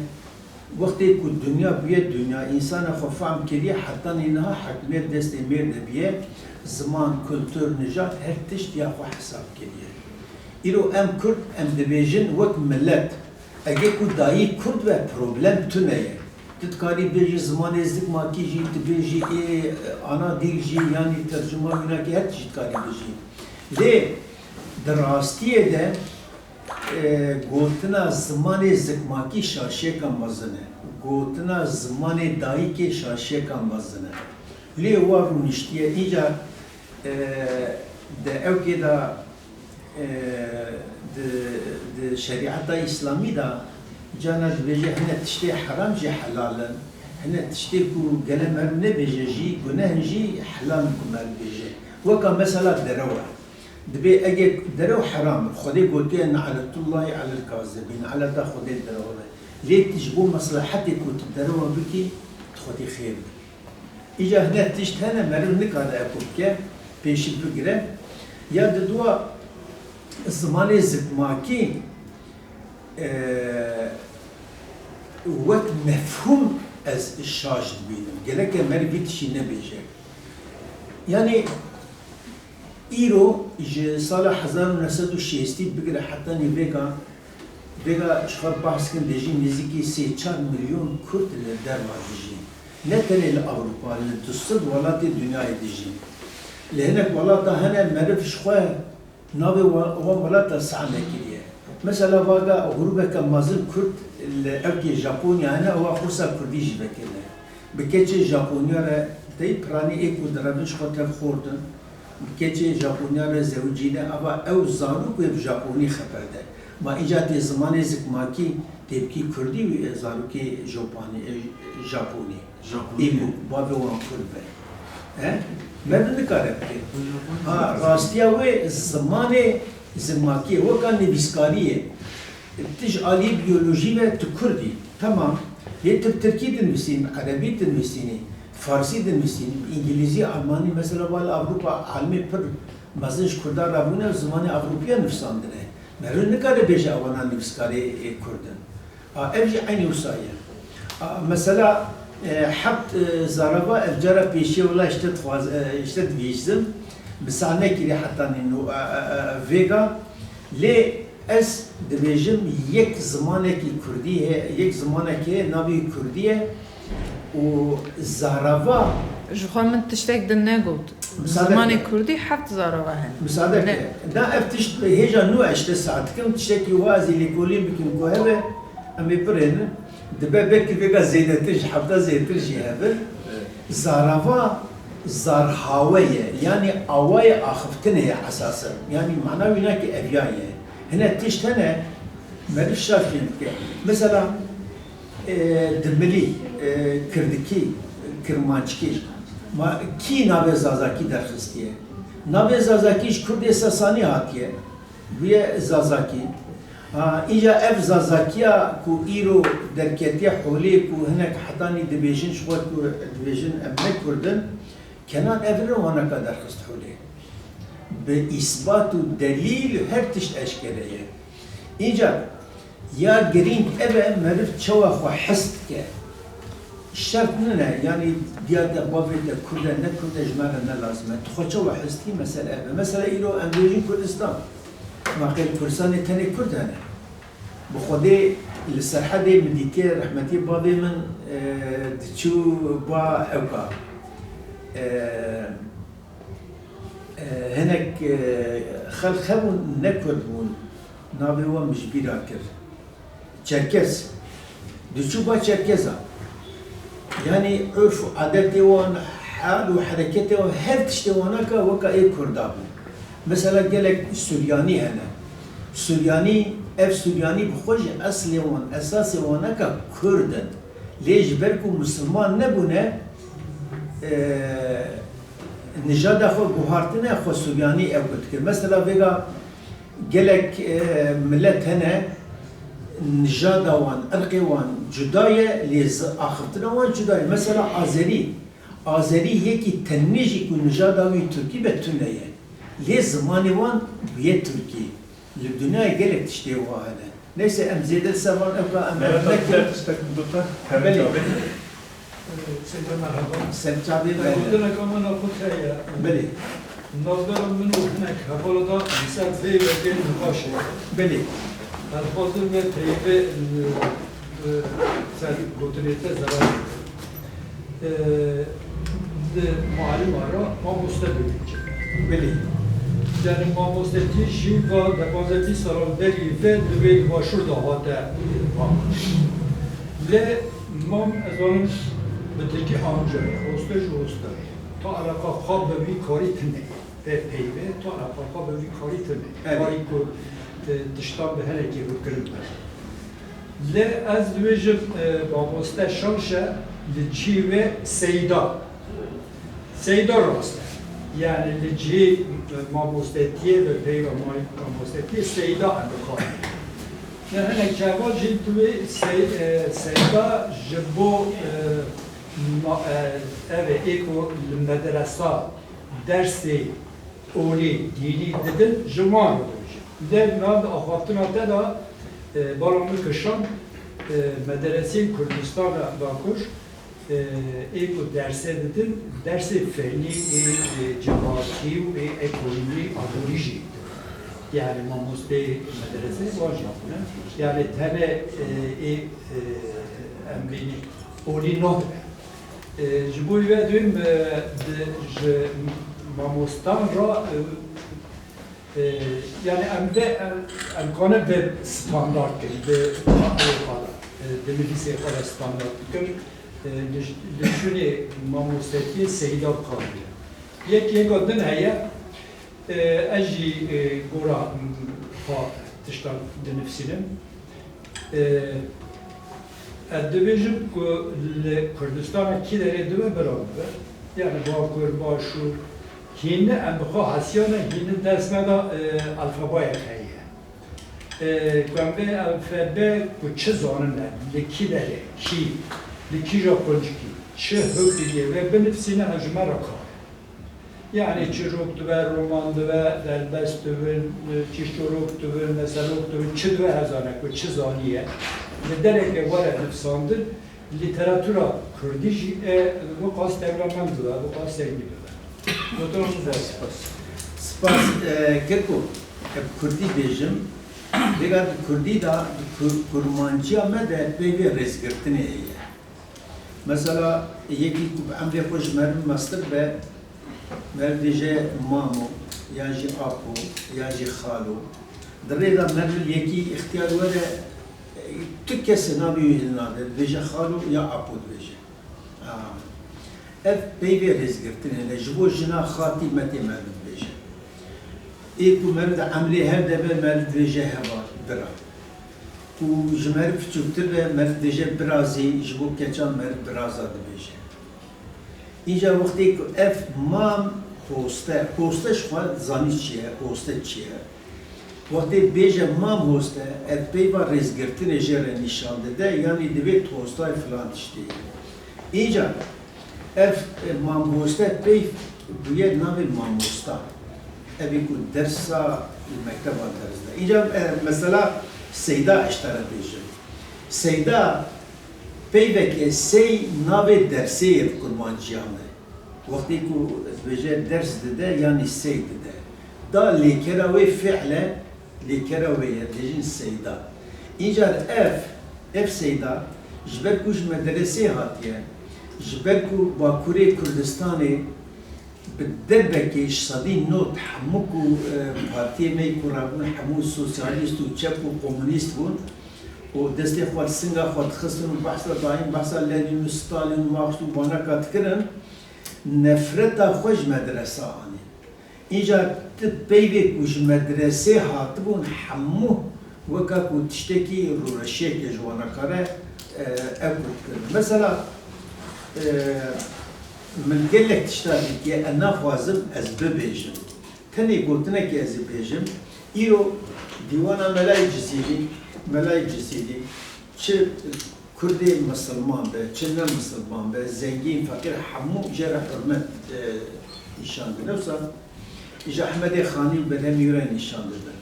wextê ku dinya bûye dinya, însana xwe fehm kiriye, hetanî niha hakimiyet destê mêr de biye, ziman, kultur, nijad, her tişt ya xwe hesab kiriye. Îro em Kurd, em dibêjin wek milet, ege ku dayî Kurd be, problem tune ye. Tu dikarî bêjî zimanê zikmakî jî, tu bêjî ê ana dîl jî, yanî tercuma wînakî, her tişt dikarî bêjî. Lê di rastiyê de, e, gotina zimanê zikmakî şaşiyeka mezin e. Gotina zimanê dayikê şaşiyeka mezin e. Lê wa rûniştiye. Îcar, e, di ewkê de, e, di, di şerîeta Îslamî de cana dibêje hine tiştê heram jî helal in, hine tiştê ku gele meriv nebêje jî guneh in jî helal in ku meriv bêje. Weka mesela derew e. Dibê ege derew heram e, Xwedê gotiye, "Ne'letullahî alel kazibîn", ne'leta Xwedê derew e. Lê tu ji bo meslehetê ku tu derewa bikî, tu xwedî xêr bikî. Îca hine tişt hene, meriv nikare ew bike, pêşî bigire. Ya diduwa, zimanê zikmakî, e, wek mefhûm ez şaş dibînim. Gereke meriv vî tiştî nebêje. Yanî îro ji sala hezar û neh sed û şêstî bigire hetanî vêga, vêga ji xwe behs kin, dê jî nêzîkî sê çar milyon Kurd li derva dijîn. Ne tenê li Ewropa, li du sed welatê dinyayê dijîn. Li hinek welata hene meriv ji xwe navê wa-, wan welata seh nekiriye. Mesela vaga grûbeke mezin Kurd li ewkê Japonya hene, ewa qursa Kurdî jî vekirine. Bi keçê Japonya re tey piranî ê ku direvin ji xwe tev xortin, bi keçê Japonya re zewicîne, ava ew zarok wê bi Japonî xeber de. Ma îca tê zimanê zikmakî tê bikî kurdî wî, e, zarokê Jopanî, e, Japonî. Japonî. Ê ku bavê wan kurd be. He? Meriv nikare bike. Ha, rastiya wê zimanê zikmakî ye. Weka nivîskariyê. Tu ji aliyê biyolojî ve tu kurd î. Temam. Lê tu bi tirkî dinivîsînî, bi erebî dinivîsînî, farsî dinivîsînî, bi îngilîzî, almanî, mesela, vala Ewropa, alimê pir mezin ji kurdan re bûne û zimanê Ewropiya nivîsandine. Meriv nikare bêje ewana nivîskarê, e, kurd in. A, ev jî eynî wisa ye. A, mesela, e, heft, e, zarava ev cara pêşiya wila ji te dixwaz-, e, ji te dibihîzim. Misal nekirî hetanî no, e, e, e, vêga. Lê ez dibêjim yek zimanekî kurdî heye, yek zimanek heye navê wî kurdî ye û zarava Ji xwe min tiştek din negot. Misade Zimanê ke. Kurdî heft zarava hene. Misade Ne. Ke. Da ev tişt hêja nû ez ji te saet dikim, tiştekî wa ez ê lêkolîn bikim ku hebe, em ê birênin. Dibe belkî vêga zêdetir ji hefta zêdetir jî hebe. Zarava zarhawe ye. Yanî awayê axiftinê ye esasen. Yanî mana wî na ki eviya ye. Hine tişt hene, meriv şaş fêm dike. Mesela, e, dimilî, e, kirdikî, kirmanckî. Ma kî navê zazakî derxistiye? Navê zazakî ji kurdê Sesanî hatiye. Bûye zazakî. Ha, îca ev zazakiya ku îro derketiye holê ku hinek hetanî dibêjin ji xwe ku dibêjin em ne kurd in, Kenan Evirî wana ka derxist holê. Bi îsbat û delîl her tişt eşkere ye. Îca ya girîng ev e, meriv çawa xwe his dike. Şert nine, yanî diya te, bavê te kurd e, ne kurd e, ji me re ne lazim e. Tu xwe çawa his dikî, mesele ev e. Mesela îro em dibêjin Kurdistan. Ma qey li Kurdistanê tenê kurd hene? Bi Xwedê li Serhedê min dîtiye, rehmetî bavê min, e, diçû ba ewka. E, e, hinek, e, xelq hebûn, ne kurd bûn. Navê wan min ji bîra kir. Çerkez. Diçû ba Çerkeza. Yanî urf û adetê wan, hal û hereketê wan, her tiştê wana ka weka ê kurda bû. Mesela gelek Suryanî hene. Suryanî, ev Suryanî bi xwe jî eslê wan, esasê wana ka kurd in. Lê ji ber ku misilman nebûne, e, nijada xwe guhartine, xwe Suryanî ew ku dike. Mesela vêga Gelek, e, milet hene, nijada wan, irqê wan cuda ye, lê zi-, axiftina wan cuda ye. Mesela Azerî, Azerî yekî tenê jî ku nijada wî Tirkî be tune ye. Lê zimanê wan bûye Tirkî. Li dinyayê gelek tiştê wa hene. Neyse, em zêde li ser van ewka em Mehmet abi, nekin. Tiştek bi te, Belê. Mehmet abi. Seyda merhaba. Ser çavê me. Gotineka min a xwe heye. Belê. Navbera min û hinek hevala da li ser vê yekê nîqaş e. Belê. Ez dixwazim vê peyvê, e, e, ser gotinê te zelal bikim. E, di malûma re mamoste dibêje. Belê. Yani mamostetî jî va de panzdeh bîst salan berî ve li vê li başûr de hate va. Lê mam, ez zanim bi tirkî amca ye, hoste ji hoste. Ta eleqa xwe bi vî karî tune ye. Vê peyvê, ta eleqa xwe bi vî karî tune ye. Evet. Karî ku, e, tiştan bi hinekî rû kirin be. Lê ez dibêjim, e, mamoste şaş e, li cihê wê seyda. Seyda rast e. Yani li cihê, e, mamostetiyê ve peyva ma-, mamostetiyê seyda em dixwazin. Ne hinek çavan jî tu wê sey-, e, seyda ji bo, e, ma-, e, ev ê ku li medresa dersê olî dînî didin, ji wan re dibêjin. Lê niha di axaftina te de, e, bala min kişand, e, mederesên Kurdistan re bakur, e, ê ku dersê didin, dersê fennî ê, ê civakî û ê ekonomî aborî jî didin. Yani mamosteyê mederesê wan jî bûne. Yani tenê, e, ê, e, em bînî olî nehbe. E, ji bo wê dibêm, e, di, ji mamostan re, e, e, yani em vê, em, em kane vê standart kin, vê, e, xwe de, e, di nivîsê xwe de standart bikin, e, li, li şûnê mamostetiyê seyda bixapîne. Yek yeka din heye, e, ez jî, e, gora, m, xwe Tiştan dinivîsînim. Ee, ez dibêjim ku li Kurdistana kî derê dibe bira bibe. Yani Bakur, Başûr, hînî em bi xwe hesiyane, hînî dest me de, e, alfabayek heye. E, ku em vê alfabe ku çi zanine, li kî derê, kî, li kîja quncikî, çi hewlî ye vê binivîsîne, ev ji me re kar e. Yani çîrok dibe, roman dibe, derbas dibin, çîştorok dibin, meselok dibin, çi dibe ez zane ku çi zaniye. Li dereke were nivîsandin, lîteratura kurdî jî e, bi qas dewlemend bibe, bi qas zengîn bibe. Gotin spas. Spas, e, Keko, e, kurdî bêjim. Vêga di kurdî de, di kur-, kurmanciya me de peyvê rêzgirtinê heye. Mesela, yekî ku bi emrê xwe ji meriv mestir be, meriv dêje mamo, yan jî apo, yan jî xalo. Di rê de meriv yekî îxtiyar were, tu kesê navê wî hilnade, dibêje xalo ya apo dibêje. Ha. Ev peyvê rêzgirtinê ne, ji bo jina xatî metê meriv dibêje. Ê ku meriv di emrê hev de be, meriv dibêje heval, bira. Ku ji meriv piçûktir be, meriv dibêje birazî, ji bo keçan meriv biraza dibêje. Îca wextê ku ev mam hoste, hoste ji xwe zanî çi ye, hoste çi ye? Wextê bêje mam hoste, ev peyva rêzgirtinê jê re nîşan dide, yanî divê tu hostayê filan tiştê yî. Îca ev, e, mam hoste peyv bûye navê mamosta. Evê ku dersa li mekteba ders de. Îca, e, mesela Seyda ez ji te re bêjim. Seyda peyveke sey navê dersê ye di kurmanciya me. Wextê ku dibêje ders dide, yanî sey dide. Da lêkera wê fi'l e, lêkera wê ye, dibêjin Seyda. Îcar ev, ev Seyda, ji ber ku ji medresê hatiye, ji ber ku Bakurê Kurdistanê bi derbekê ji sedî nod hemû ku, e, partiyê me ku rabûn hemû sosyalîst û çep û komunîst bûn û destê xwe li singa xwe dixistin û behsa dayîn, behsa Lenîn û Stalîn û Marx û vaneka dikirin, nefreta xwe ji medresa anîn. Îcar ti peyvê ku ji medresê hatibûn hemû weka ku tiştekî rûreşiyeke ji wana kare, e, ew ku dikirin. Mesela, e, min gelek tişta dîtiye, ez naxwazim ez bibêjim. Tenê gotinekê ez ê bêjim. Îro dîwana Melayê Cizîrî, Melayê Cizîrî, çi Kurdê misilman be, çi ne misilman be, zengîn, feqîr, hemû jê re hurmet, e, nîşan didin. Wisa ji Ehmedê Xanî û Berhemî re nîşan didin.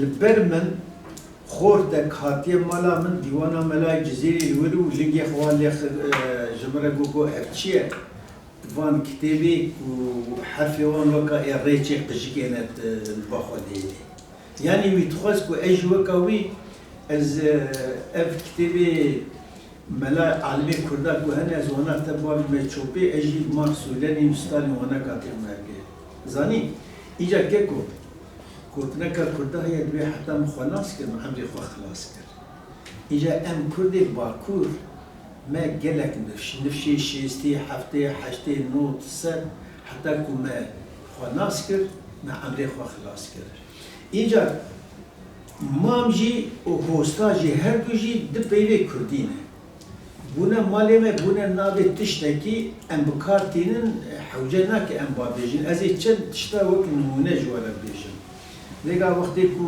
Li ber min xortek hatiye mala min, dîwana Melayê Cizîrî li wir û lingê xwe lê xi-, e, ji min re got, got, ev çi ye? Van kitêbê ku herfê wan weka ê rêçê qijikê ne, e, li ba xwe dihêlê. Yanî wî dixwest ku ez jî weka wî, ez, e, ev kitêbê mela alimê Kurda ku hene, ez wana te bavîme çopê, ez jî Marx û Lenîn û Stalîn wana katê me bê. Zanî? Îca keko, gotineka Kurda heye, dibê heta min xwe nas kir, min emrê xwe xilas kir. Îca em Kurdê Bakur, me gelek nifş, nifşê şêstê, heftê, heştê, nod, sed, heta ku me xwe nas kir, me emrê xwe xilas kir. Îcar mam jî û hosta jî her du jî di peyvê kurdî ne. Bûne malê me, bûne navê tiştekî em bi kar tînin, hewce nake em ba bêjin. Ez ê çend tişta wek nimûne ji we re bêjim. Vêga wextê ku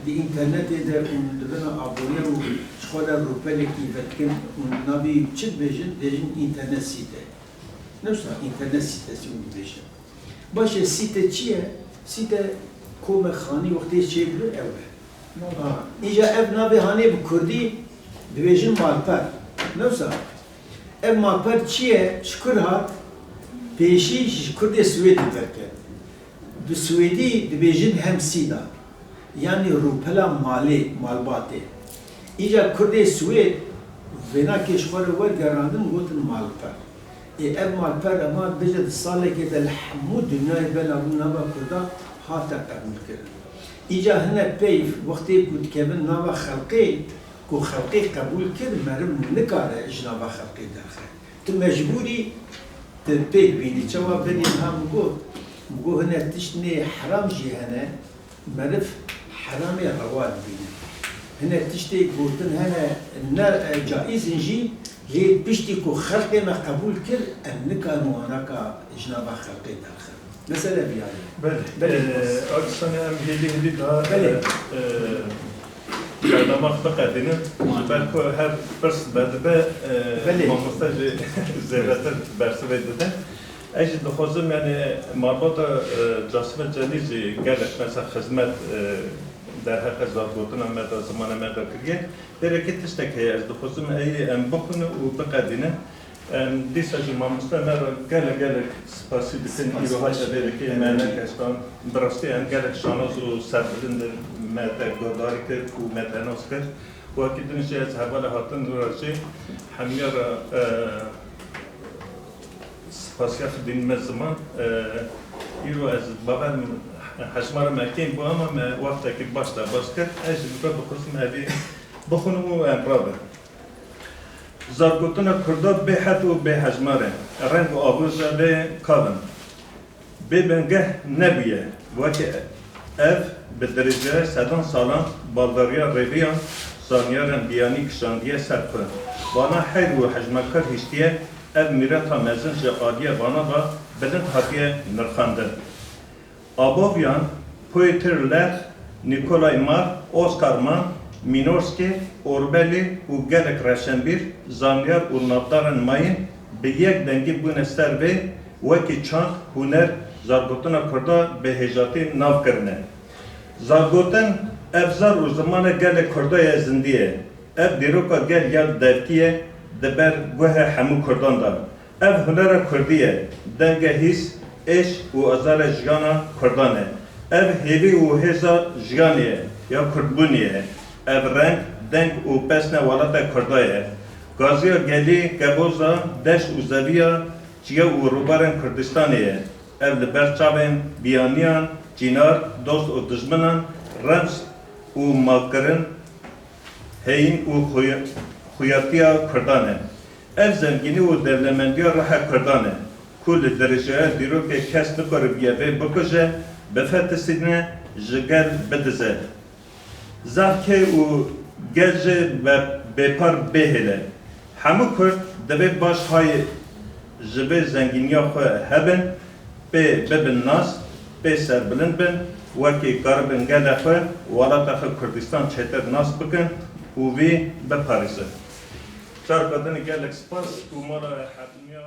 di înternetê de hûn dibine abone û ji xwe re rûpelekî vedikin, hûn navê çi dibêjin? Dibêjin înternet sîte. Ne wisa înternet sîtesî hûn dibêjin. Baş e, sîte çi ye? Sîte kome xanî wextê çêdibir ew e. Ha, îja ev navê hanê bi kurdî dibêjin malper. Ne wisa? Ev malper çi ye? Ji kur hat? Pêşî ji kurdê Swêdî derket. Bi Swêdî dibêjin hemsîda. Yanî rûpela malê, malbatê. Îca kurdê Swêd vênakê ji xwe re wergerandin, gotin malper. Ê ev malper ema bêje di salekê de li hemû dinyayê bela bû nava kurda hate qebûlkirin. Îca hine peyv wextê ku dikevin nava xelqê, ku xelqê qebûl kir, meriv nikare ji nava xelqê derxe. Tu mecbûr î tu pêk bînî. Çawa berî niha min got, min got hine tişt nê heram jî hene, meriv Heramê rewa dibînin. Hine tiştê gotin hene ne, e, caîz in jî, lê piştî ku xelkê me qebûl kir, em nikarin wana ka ji nava xelkê derxin. Mesele vî ya ye. Belê. Belê. Ee, Ardisanê em hêdî hêdî daha, Belê. e, e, berdema xwe biqedînin. Ji ber ku her pirs vedibe, e, Belê. mamoste jî zêdetir bersivê dide. Ez jî dixwazim, yani, malbata, e, Casim Celîl jî gelek mesela xizmet, e, derheqê zargotina me de, zimanê me de kiriye. Lê rêkê tiştek heye, ez dixwazim ey em bixwînin û biqedînin. Em dîsa jî mamoste me re gelek gelek spasî dikin. Spas, Îro hate baş. vê rêkê me Belê. nekeştan. Bi rastî em gelek şanaz û serbilind in, me te guhdarî kir û me te nas kir. Wekî din jî ez hevalê hatin re jî hemiya re, e, spasiya xwe dînime ziman. E, îro ez bawer hejmara me kêm bû, ama me wextekî baş derbas kir. Ez jî li vir dixwazim evî bixwînim û em rabin. Zargotina Kurda bêhed û bêhejmar e. Reng û avroja vê kav in. Bê bingeh nebûye. Weke ev bi dirêjaya sedan salan baldariya rêviyan, zanyaran biyanî kişandiye ser xwe. Vana heyr û hejmarkar hiştiye, ev mîreta mezin ji aliyê vana ve bilind hatiye nirxandin. Abovyan, Pioter Lech, Nikolay Marr, Oskar Mann, Minorski, Orbelî û gelek rewşenbîr, zanyar û navdarên mayîn bi yek dengî bûne ser vê, wekî çand, huner, zargotina Kurda bi hêjatî nav kirine. Zargotin, ev zar û zimane gelê Kurda ye zindî ye. Ev dîroka gel ya devkî ye di ber guhê hemû Kurdan de. Ev hunera Kurdî ye, dengê hîs, êş û azarê jiyana Kurdan e. Ev hêvî û hêza jiyanê ye, ya Kurdbûnê ye. Ev reng, deng û pesne welata Kurda ye. Gaziya gelî, keboza, deşt û zeviya çiya û rûbarên Kurdistanê ye. Ev li ber çavên biyaniyan, çînar, dost û dijminan, rems û malkirin, heyîn û xuya-, xuyatiya Kurdan e. Ev zengînî û dewlemendiya ruhê Kurdan e, ku li dirêjaya dîrokê kes nikaribiye vê bikuje, bifetisîne, ji gel bidize. Zexkê û gel jî be-, bêpar bêhêl e. Hemû Kurd divê baş hayê ji vê zengîniya xwe hebin, pê bibin nas, pê serbilind bin, wekî karibin gelê xwe, welata xwe Kurdistan çêtir nas bikin û vî biparêzin. Careke din gelek spas û mala hemûya.